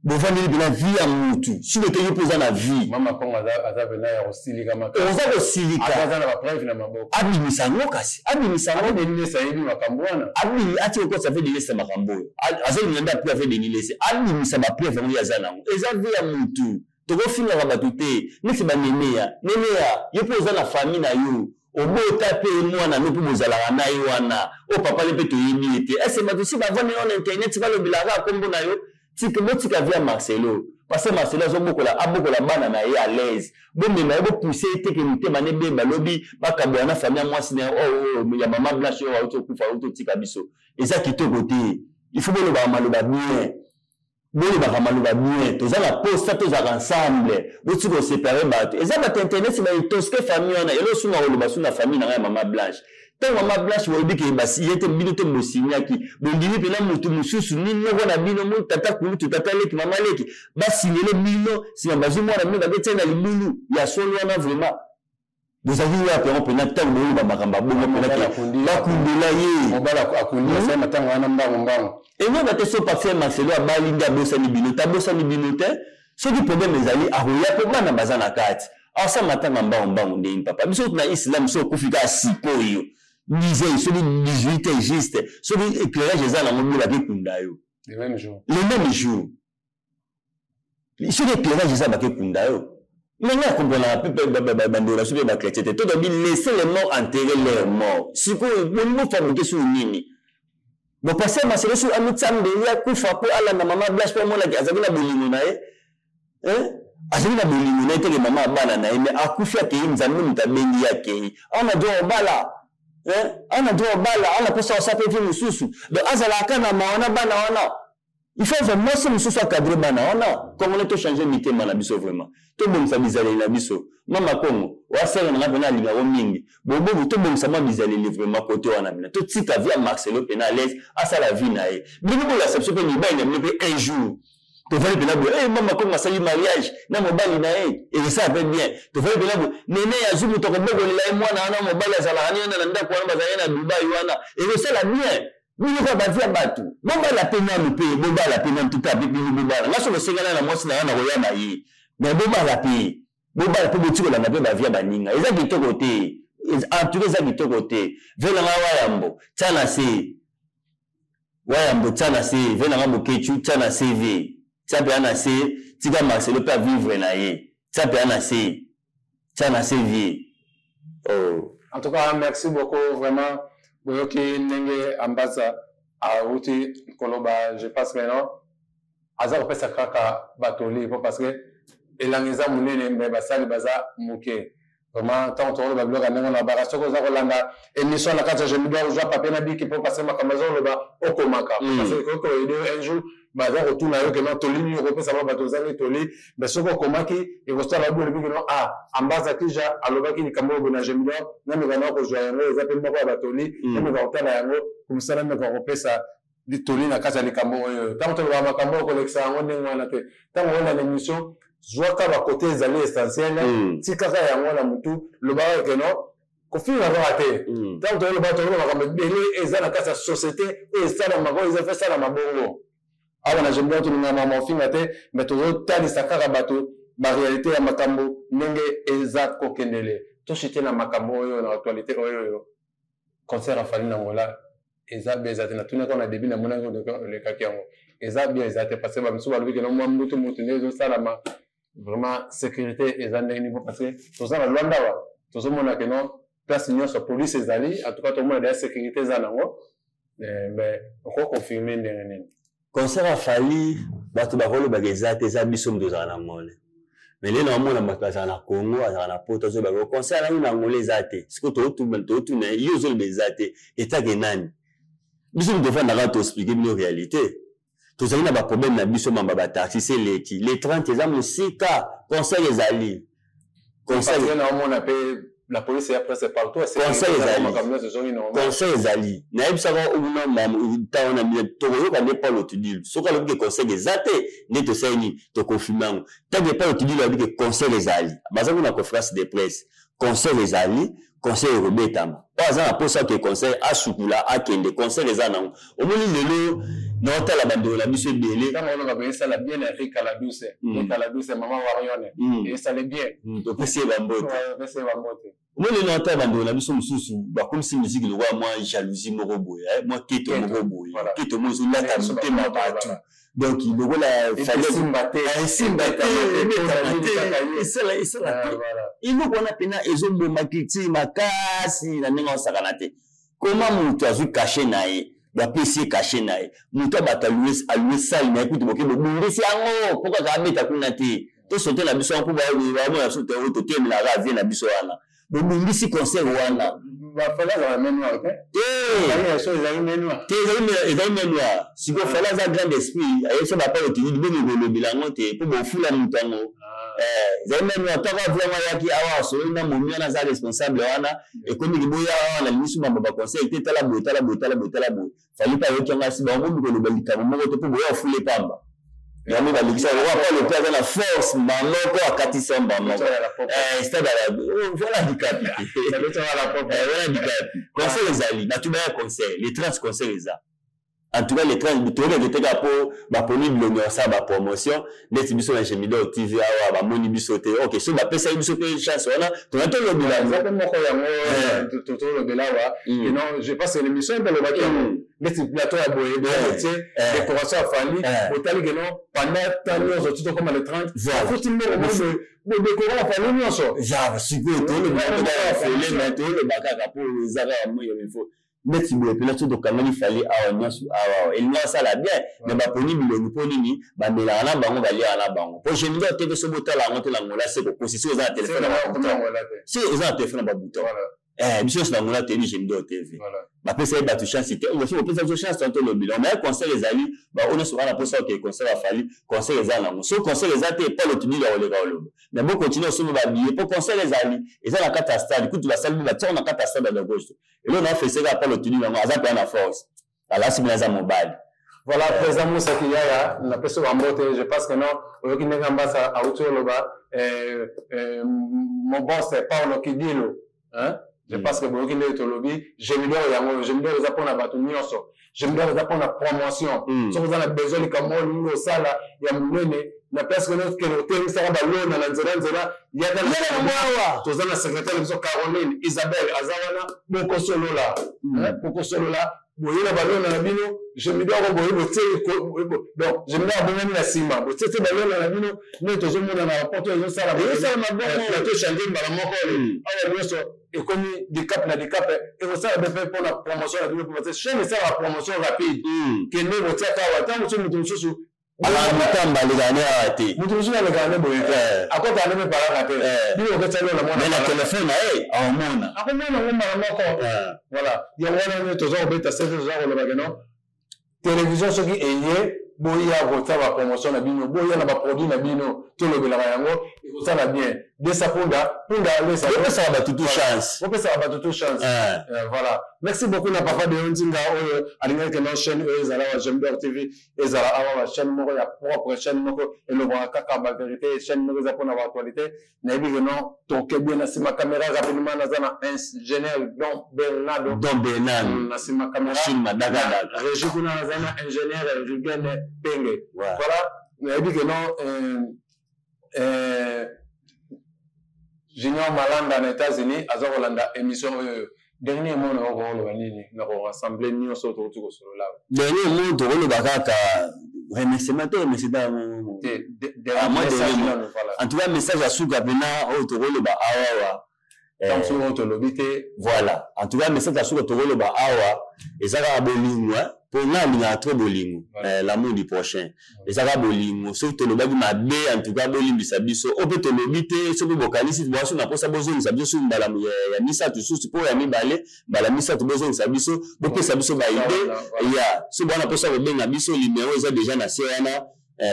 [SPEAKER 1] bovandeli mpena vie ya mutu sino te. Yo mpe oza na vie.
[SPEAKER 2] Mama Kongo aza pena ya kosilika makasi.
[SPEAKER 1] Oza kosilika.
[SPEAKER 2] Aza na bapreuve na maboko.
[SPEAKER 1] Abimisa yango kasi, abimisa yango.
[SPEAKER 2] Denis ayebi makambo wana.
[SPEAKER 1] Abimi, atie kokotisa ve Denis makambo oyo azolinga nde apui ave Denis Lese. Abimisa bapreuve yango ye aza nango. Eza vie ya mutu, tokofingaka bato te neti baneneya. Neneya, yo mpe oza na famille na yo, obota mpe mwana no mpe bozalaka na ye wana. Oyo papa le mpe toyebi ye te. Ese bato si bavandi na internet, balobelaka nkombo na yo. Tika, botika vie ya Marcelo. Parce que Marcelo azobokola, abokola bana na ye à l'aise. Bomema ye, bopousse ye teke motema ne beba. Lobi bakabola na famille ya mwasi na ye, oyo ya mama Blanche oyo auti okufa, auti otika biso. Eza kitoko te. Il faut bolobaka maloba bien, bolobaka maloba bien. Toza na posa tozalaka ensemble, botika kosepare bato. Eza bato internet baintoxiquer famille wana. Elo sunga koloba su na famille na ngai ya mama Blanche. Ntango mama Blanche boyebi ke ye te, bino te bosignaki, bondimi mpena motu mosusu nini moko na bino mo tata kulutu, tata leki, mama leki, basignele bino, nsima bazwi mwana bino, babetia na libulu ya solo wana. Vraiment. Bozalaki wapi yango mpena ntango boyeba makambo ya bongo mpena ke bakundela ye?
[SPEAKER 2] Mobali akundi asali matanga wana mbangu mbangu.
[SPEAKER 1] Eloba te so pasteur Marcelo abali nde abosani bino te, abosani bino te. Soki problème ezali akoya mpo bana baza na kati. Asala matanga mbangu mbangu ndenge papa. Biso na islam so okufi kaka sikoyo 10 heures soki 18 heures juste soki éclairage eza nango nde bakekunda yo
[SPEAKER 2] le même jour.
[SPEAKER 1] Le même jour. Soki éclairage eza bakekunda yo. Mais nga comprenaka mpe bandeko na biso mpe bachrétien te. Totobi laisser les morts enterrer leurs morts. Sikoyo bolingi bofabrike soki nini? Bon, pasteur Marcelo soki amitia mbeli akufa mpo alanda mama Blanche mpo amonaki azalaki na bolingo na ye. Hein? Azalaki na bolingo na ye teke mama abala na ye, mais akufi akei, Nzambe moto abengi ye akei. Awa na droit obala. Hein? Awa na droit obala, awa na posa osala mpe vie mosusu. Donc azalaka kaka na mawa na bana wana. Il faut azwa mwasi mosusu akadre bana wana. Congolais to changer mitema na biso vraiment. Tobongisa bizaleli na biso. Mama Kongo, wasere na nga mpena alingako mingi. Bobobo tobongisa mwa bizaleli vraiment kote wana bina. Totika vie ya Marcelo mpena à l'aise, asala vie na ye. Bino bolasa biso mpe mibali na bino mpe un jour. Tovandi mpena boye, hey, mama Kongo asali mariage na mobali na ye, ekosala mpe bien. Tovandi mpena boye, nene azwi moto akobokolela ye mwana wana, mobali azalaka nini wana na ndako wana, bazalaki na Dubai wana, ekosala bien. Bino kaka bavi ya bato, bobala mpe nanu mpe, bobala mpe nanu, tuta mpe bino bobala. Nga soki osengana na mwasi na nga nakoya na ye, mais bobala mpe, bobala mpe, botiki kolanda mpe bavi ya baninga. Eza kitoko te, en tout cas eza kitoko te. Ve na nga Wayambo, tia na se. Wayambo tia na se, ve na nga Boketshu tia na CV. Tia mpe na se, tika Marcelo mpe avivre na ye. Tia mpe na se. Tia na se vie. Oh.
[SPEAKER 2] En tout cas, merci beaucoup vraiment. Boyoki ndenge Ambaza auti koloba, je passe maintenant. Aza kopesa kaka batoli po parce que elanga eza monene mais basali baza moke. Vraiment ntango tokoloba biloko ya ndenge na baka, soki oza kolanda émission na kati ya Je me dois ozwa papier na biki po parce que makambo aza koloba okomaka. Parce que ekoki koyede un jour baza kotuna yo keno toli nini okopesa ba bato ozangi toli, mais soki okomaki ekosala boye olobi keno ah Ambaza Kija alobaki likambo oyo boye na Je me dois, nameka na kozwa yango eza mpe moko ya batoli, nameka kotala yango komisa nameka kopesa toli na kati ya likambo oyo. Ntango tolobaka makambo oyo kolekisa yango ndenge wana te. Ntango oyo na émission zwaka ba côté ezali essentiel, tikaka yango na mutu, lobaka keno kofinga kaka te. Ntango toloba toloba makambo ebele eza na kati ya société oyo esalamaka, oyo eza fe esalama bongo. Awa na Je me dois tolinga mama ofinga te, mais tozotalisa kaka bato ba réalité ya makambo ndenge eza kokendele. Toshite na makambo oyo na actualité oyo oyo concert afali na Angola eza bien eza te. Natunaki na début, namonaki olekaki yango eza bien eza te, parce que bamisusu balobi ke mwa mbutu mutu nde ezosalama. Vraiment sécurité eza ndenge nini? Parce que toza na Luanda awa, tozomona ke non place nyonso police ezali, en tout cas tomona deja sécurité eza nango, mais oko confirmer ndenge nini?
[SPEAKER 1] Concert afali bato bakolobaka eza te, eza biso moto ozala na Angola. Mais lelo naomona bato bazala na Congo, azala na Poto, azolobaka concert nango na Angola eza te. Sikoyo totuna ye ozoloba eza te, etake nani? Biso moto ofandaka toexplike bino réalité. Tozali na ba problème na biso mamba ba taxi se leki le 30 eza mosika, concert ezali.
[SPEAKER 2] Concert na omona pe la police ya presque partout,
[SPEAKER 1] concert ezali, concert ezali. Nayebisaka okuna ntango na bino tokoyoka nde Paulo Tudil soki alobi ke concert eza te, nde tosali nini, tokonfirme yango. Ntango Paulo Tudil alobi ke concert ezali, baza kuna conférence de presse, concert ezali, concert ekobetama. Oyo aza na posa ke concert asukula akende, concert eza nango. Omoni lelo naotala bandeko na biso ebele.
[SPEAKER 2] Ntango oloba boye esala bien na Rika la douce, Rika la douce, mama Warione, esala bien.
[SPEAKER 1] Topesi ye bambote.
[SPEAKER 2] Topesi ye bambote.
[SPEAKER 1] Omoni lelo naotala bandeko na biso mosusu bakomisi musique lokola mwa jalousie moko boye, mwa keto moko boye, keto moko ezolata motema bato. Donc lokola
[SPEAKER 2] esimba te,
[SPEAKER 1] esimba te, ebetama te, esala esala te. Eloko wana mpena ezoboma culture makasi na ndenge osakana te. Koma moto azwi cachet na ye, bapesi ye cachet na ye, moto abato alue sale na ye, kutu boke bobundisi yango mpo kaka abeta kuna te. Tosote na biso wana mpo bamona biso totemelaka avie na biso wana, bobundisi concert wana.
[SPEAKER 2] Fally azala main noire te?
[SPEAKER 1] Te,
[SPEAKER 2] ezali main noire
[SPEAKER 1] te, ezali main noire. Sikoyo Fally aza grand esprit, ayebisa bapa otindi bomi kolobela yango te mpo bofula moto yango. Ezali main noire. Ntango avie yango ayaki awa asololi na momi wana aza responsable wana, ekomi liboya awa na limisu bamba baconseil te, tala boye, tala boye, tala boye, tala boye. Fally mpe ayoki yango asi bango bomi koloba likambo moko te mpo boya ofule pamba. Yango balekisa yango apa lope aza na force mbanoko akatisa mbanoko eh, stade oh, voilà dikapi eh, voilà dikapi. Concert ezali, bato baya concert le 30, concert eza en tout cas le 30. Toyokeke te kaka mpo baponi bilongi ya kosala bapromotion neti biso na Gemidor TV awa, bamoni biso te. Ok, so bapesaki biso mpe chance wana, tona tolobela.
[SPEAKER 2] Eza mpe moko yango eh. Tolobela awa. Non, je pense l'émission mpe alobaki yango neti plateau ya boye botie décoration ya Fally, otali ke non, pendant temps nyonso ti tokoma le 30, akuti mbongo boye bodécorer ya Fally nyonso.
[SPEAKER 1] Genre sikoyo toloba fele, mais toloba kaka mpo eza kaka moyo ifo neti boye mpena. So tokangani Fally awa nyonso awa, elingi asala bien, mais baponi bilongi mpo nini? Bamelaka na bango, baliaka na bango, mpo Gemidor te. So botala yango te na Ngola, se kokosi soki oza na telefone na babouton, soki oza na telefone na babouton. Biso nyonso na Ngola toyebi Gemidor TV. Bapesa ye bato chance te. Soki opesa biso chance wana, tolobela. Mais concert ezali, baoyo nyonso wana mposa okee concert ya Fally, concert eza nango. Soki concert eza te, Paul otudili akoleka oloba, mais bocontinuer osomba babillet mpo concert ezali, eza na kati ya stade. Kutu basali mpe batiako na kati ya stade ya Dagosto. Eloko na ofese kaka, Paul otudili yango aza mpenza na force, alasi mpena, aza mobali.
[SPEAKER 2] Voilà, président Moussa Kiyaya, napesi bambote. Je pense que non, oyoki ndenge Ambasa auti oloba, mon boss Paulo Kidilo, hein? Je pense que boyoki ndenge tolobi Gemidor yango. Gemidor eza mpona bato nyonso, Gemidor eza mpona promotion. Soki oza na besoin likambo oyo olingi osala ya monene, na place kene okende otemisaka balona na nzela nzela, yaka toza na secrétaire na biso Caroline Isabelle, aza wana, bokosolola, bokosolola, boye na balona na bino. Gemidor boye botie, donc Gemidor abongami na nsima, botie te balona na bino nde tozomona na rapport oyo ezosala plateau change mbala moko awa, nyonso ekomi dicap na dicap. Ekosala mpe mpona promotion na bino, mpo chaîne esalaka promotion rapide. Kende botiaka awa, ntango mosusu moto mosusu
[SPEAKER 1] Mutamba alekaka ne awa te.
[SPEAKER 2] Moto mosusu alekaka ne boye te, akotaka ne mpe palaka te. Bino okotisa lona
[SPEAKER 1] mwana na telefone na ye, aomona.
[SPEAKER 2] Akomona yango mbala moko. Voilà, yango wana nde toza kobeta sete, toza koloba ke non, télévision soki eye, boya kotia bapromotion na bino, boya na baproduit na bino, tolobelaka yango, ekosala bien. Desa punda punda alesa.
[SPEAKER 1] Opesaka bato tu chance.
[SPEAKER 2] Opesaka bato tu chance. Voilà, merci beaucoup na papa Deo Nzinga oyo alingaki ke non, chaîne oyo ezala wa Gemdor TV, ezala awa bachaîne moko ya propre, chaîne moko elobaka kaka bavérité, chaîne moko eza mpona baactualité. Nayebi ke non, toke bien na nsima caméra rapidement, naza na ingénieur Don Bernardo.
[SPEAKER 1] Don Bernardo.
[SPEAKER 2] Na nsima caméra régie kuna, naza na ingénieur Rigene Penge. Voilà, nayebi ke non, Junior Malanda na États-Unis aza kolanda émission oyo. Dernier mot na okoloba nini na korassembler nyonso tokoki kosolola?
[SPEAKER 1] Dernier mot, tokoloba kaka remerciement te, remerciement. En tout cas, message ya suka mpena oyo tokoloba awawa.
[SPEAKER 2] Oyo tolobi te.
[SPEAKER 1] Voilà, en tout cas message ya suka tokoloba awa eza kaka bolingo, mpo nga alingaka trop bolingo, l'amour du prochain. Eza kaka bolingo. Soki tolobaki mabe, en tout cas bolimbisa biso. Oyo mpe tolobi te, soki bokanisi bwaso na mposa bozongisa biso soki mbala ya misato susu, mpo ya mibale, mbala misato, bozongisa biso, bopesa biso baidées ya so bwana mposa kobenga biso, numéro eza déjà na se wana.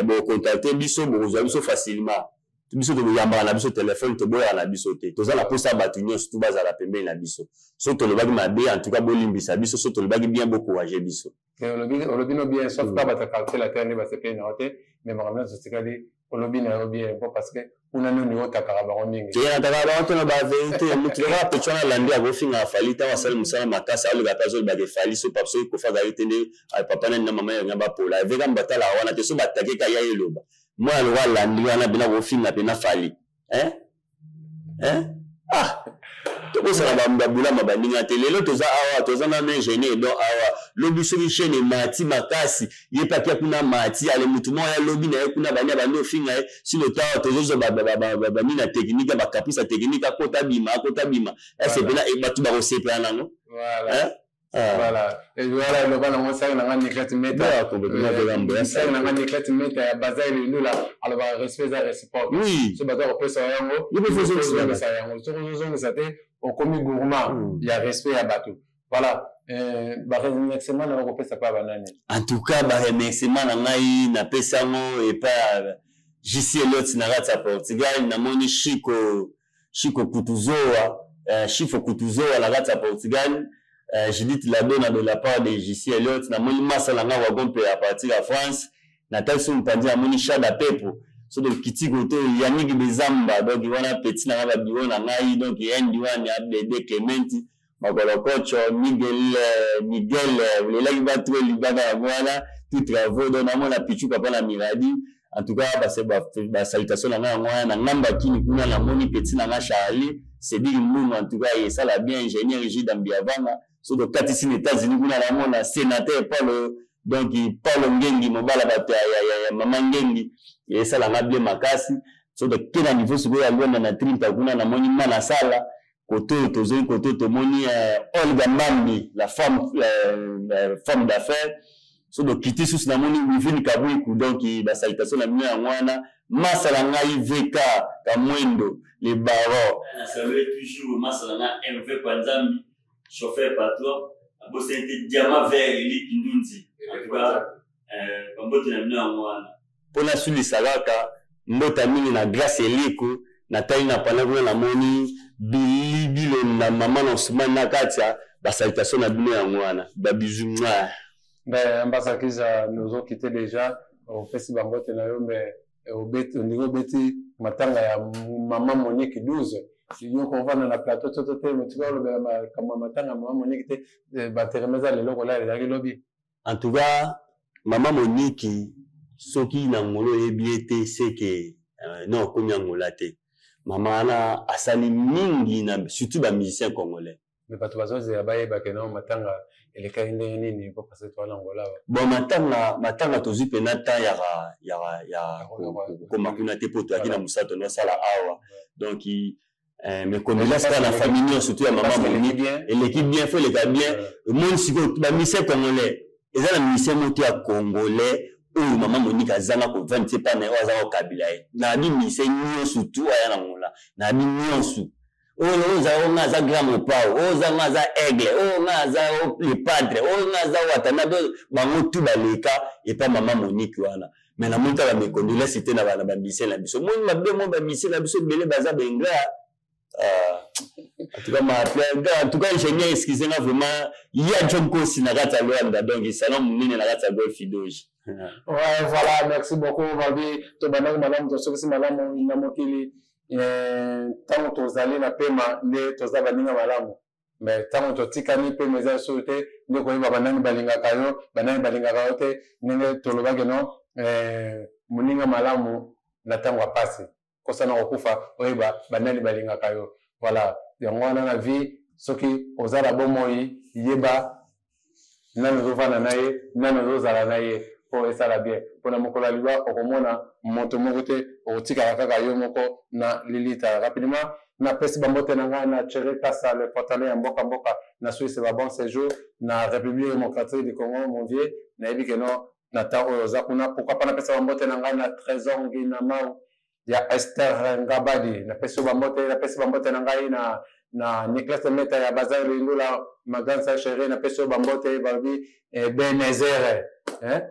[SPEAKER 1] Bocontacter biso, bokozwa biso facilement. Biso toyambaka na biso telefone, toboyaka na biso te. Toza na mposa bato nyonso tu bazala pembeni na biso. Soki tolobaki mabe, en tout cas bolimbisa biso. Soki tolobaki bien, bocourage biso.
[SPEAKER 2] Olobi no bien, sauf ka bato ya quartier la terre nde basepeli na yo te, mais makambo nyonso etikali olobi na yo bien, po parce que kuna nini otakaka bango mingi.
[SPEAKER 1] Toyenataka bango te na bavérité. Motu kaka pecho wana alandi, akofingaka Fally ntango asali mosala makasi, alobaka mpe azolobaka efali. So papa, soki Kofi azalaki te nde papa nani na mama yanga bapola eveka batalaka wana te. So batake ka ya eloba mwana lokwa alandi wana mpena kofinga mpena Fally, hein? Hein? Ah, tokosala babulama baninga te. Lelo toza awa, toza na ingénieur don awa. Lobi soki chaîne emati makasi, ye mpe akia kuna mati ale mutu moko ya lobi na ye kuna bani abandi ofinga ye. Sino tawa tozozwa banini na technique ya bacaprice ya technique, akota bima, akota bima, ese mpena bato bakosepela nango.
[SPEAKER 2] Voilà, voilà, eloba nango saki nanga Niclet Meta, saki nanga Niclet Meta ya Baza Elundula, alobaka respect eza réciproque. So bato akopesa yango, ozongisa yango. Soki ozozongisa te, okomi gourmand ya respect ya bato. Voilà, baremerciement na okopesa pa banani?
[SPEAKER 1] En tout cas, baremerciement na ngai napesi yango epai ya JC Elot na kati ya Portugal. Namoni Chiko, Chiko Kutuzoa, Chifo Kutuzoa na kati ya Portugal, Judith Ladona de la part de JC Elliot. Namoni masa na ngai wagon mpe à partir ya France. Natali so mopanzi, namoni Shada Pepo. So tokiti kote Yannick Bezamba, donc wana petit na nga, babiro na ngai, donc Yendi wana Abede Clementi Makolokocho Miguel, Miguel olelaki bato libaka yango wana tout travaux. Donc namona Pichu Papa na Miradi. En tout cas, basalutation na ngai yango wana. Na ngambo ya Kini kuna, namoni petit na nga Charlie Cédric Mbungu. En tout cas, esala bien, ingénieur Gide Mbiavanga. So tokatisi na États-Unis kuna, namona sénateur Paulo, donc Paulo Ngengi, mobala bato ya mama Ngengi, esalanga bien makasi. So toke na niveau sikoyo ya Lwanda na Trinta kuna, namoni mana sala kote oyo tozoi, kote oyo tomoni Olga Mbambi, la femme d'affaires. So tokiti susu, namoni Wivine Kabwiku. Donc basalutation na bino yango wana. Masala ngai VK Kamwendo le baron, nasalue toujours masala nga MV Kwanzambi, chauffeur patron, abosani te Diamant Vert Eli Kindunzi. En tout cas, bambote na bino yango wana. Mpo nasulisa kaka, mbota mingi na Grâce Eliko. Natali na pana kuna, namoni Bili Bilonda, mama na Osumani na kati ya basalutation na bino yango wana. Babisous, mwa.
[SPEAKER 2] Ben, Ambasakiza, nous avons quitté déjà. Opesi bambote na yo, mais obeti, ondenge obeti matanga ya mama Monique 12, yo kovanda na plateau toto te, motika olobela makambo ya matanga ya mama Monique te. Batereme eza lelo, kolala ezalaki lobi.
[SPEAKER 1] En tout cas, mama Monique, soki na ngolo oyebi ye te, seke non, okomi Angola te. Mama wana asali mingi na surtout bamusicien congolais.
[SPEAKER 2] Mais bato bazozela bayeba ke no matanga elekaki ndenge nini, po parce toza na Angola.
[SPEAKER 1] Bon, matanga tozwi mpena temps ya kokoma kuna te, mpo toyaki na mosala tonosala awa. Donc mes condoléances kaka na famille nyonso, surtout ya mama Monique. Eleki bien, faut eleka bien. Omoni sikoyo bamusicien congolais, eza na musicien moko ya congolais oyo mama Monique azanga kovanda te mpa na ye, oyo azanga kokabila ye. Nayebi musicien nyonso tu aya na Ngola, nayebi nyonso oyo oza, oyo nga aza grand mopao, oyo oza nga aza aigle, oyo nga aza le padre, oyo nga aza Watanabe, bango tu baleka epa mama Monique wana. Mais namoni kaka mes condoléances te na bamusicien na biso. Moni mabe mo bamusicien na biso ebele baza baingrat. En tout cas, en tout cas, ingénieur, excusez nga vraiment, ya John Kosi na kati ya Luanda, donc salon monene na kati ya Golf Doge.
[SPEAKER 2] Ouais, voilà, merci beaucoup. Babi, tobandaki malamu, tosokisi malamu na mokili. Ntango tozali na pema nde toza baninga malamu, mais ntango totikani pema eza lisusu te, nde koyeba banani balingaka yo, banani balingaka yo te. Ndenge tolobaki no, moninga malamu na ntango ya pasi, kosana kokufa, oyeba banani balingaka yo. Voilà, yango wana na vie, soki oza na bomoi, yeba nani ozovanda na ye, nani ozozala na ye, mpo esala bien. Mpona mokolo ya liwa, okomona moto moko te, okotikala kaka yo moko na lilita. Rapidement, napesi bambote na ngai na Thierry Kasa, le portale ya mboka mboka na Suisse, ba bon séjour na République démocratique du Congo, mon vieux. Nayebi ke no na temps oyo oza kuna. Pourquoi pas napesa bambote na ngai na Trésor Nginamau ya Esther Ngabadi, napesi yo bambote. Napesi bambote na ngai na Nicolas Meta ya Bazar Lindula, magansa chéri, napesi yo bambote. Balobi Ebenezer,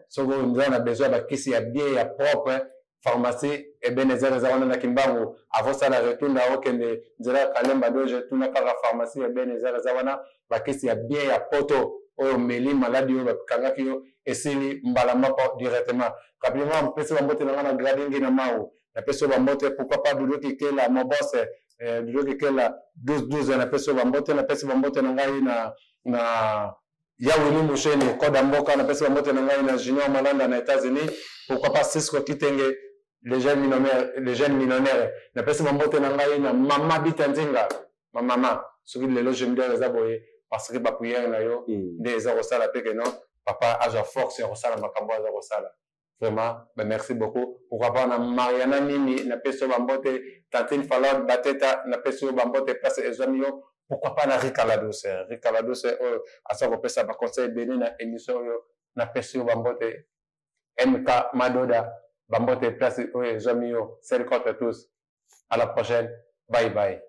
[SPEAKER 2] soki oza na besoin ya bakisi ya bien, ya propre, pharmacie Ebenezer eza wana na Kimbangu. Avosala retunda, okende nzela ya Kalemba Doge, tuna kaka pharmacie Ebenezer eza wana, bakisi ya bien ya poto oyo omeli, maladi oyo bakangaki yo esili mbala moko directement. Rapidement, mpesi bambote na ngai na Gradingi na Mau, napesi yo bambote. Pourquoi pas Dudu Kikela Mobose, Dudu Kikela 12 12, napesi yo bambote. Napesi bambote na ngai na ya Wili Musheni Koda Mboka, napesi bambote na ngai na Junior Malanda na États-Unis. Pourquoi pas Cisco Kitenge, le jeune millionnaire, le jeune millionnaire. Napesi bambote na ngai na mama Bita Nzinga, ma mama. Soki lelo Jemder eza boye, parce que baprière na yo nde eza kosala mpe ke non papa azwa force ya kosala makambo aza kosala. Vraiment, ben merci beaucoup. Pourquoi pas na Mariana Nini, napesi yo bambote. Tantine Falon Bateta, napesi yo bambote place ezwami yo. Pourquoi pas na Rika La Douce, Rika La Douce oyo aza kopesa baconseil ebele na émission oyo, napesi yo bambote. MK Madoda, bambote place oyo ezwami yo. Seul contre tous, à la prochaine, bye bye.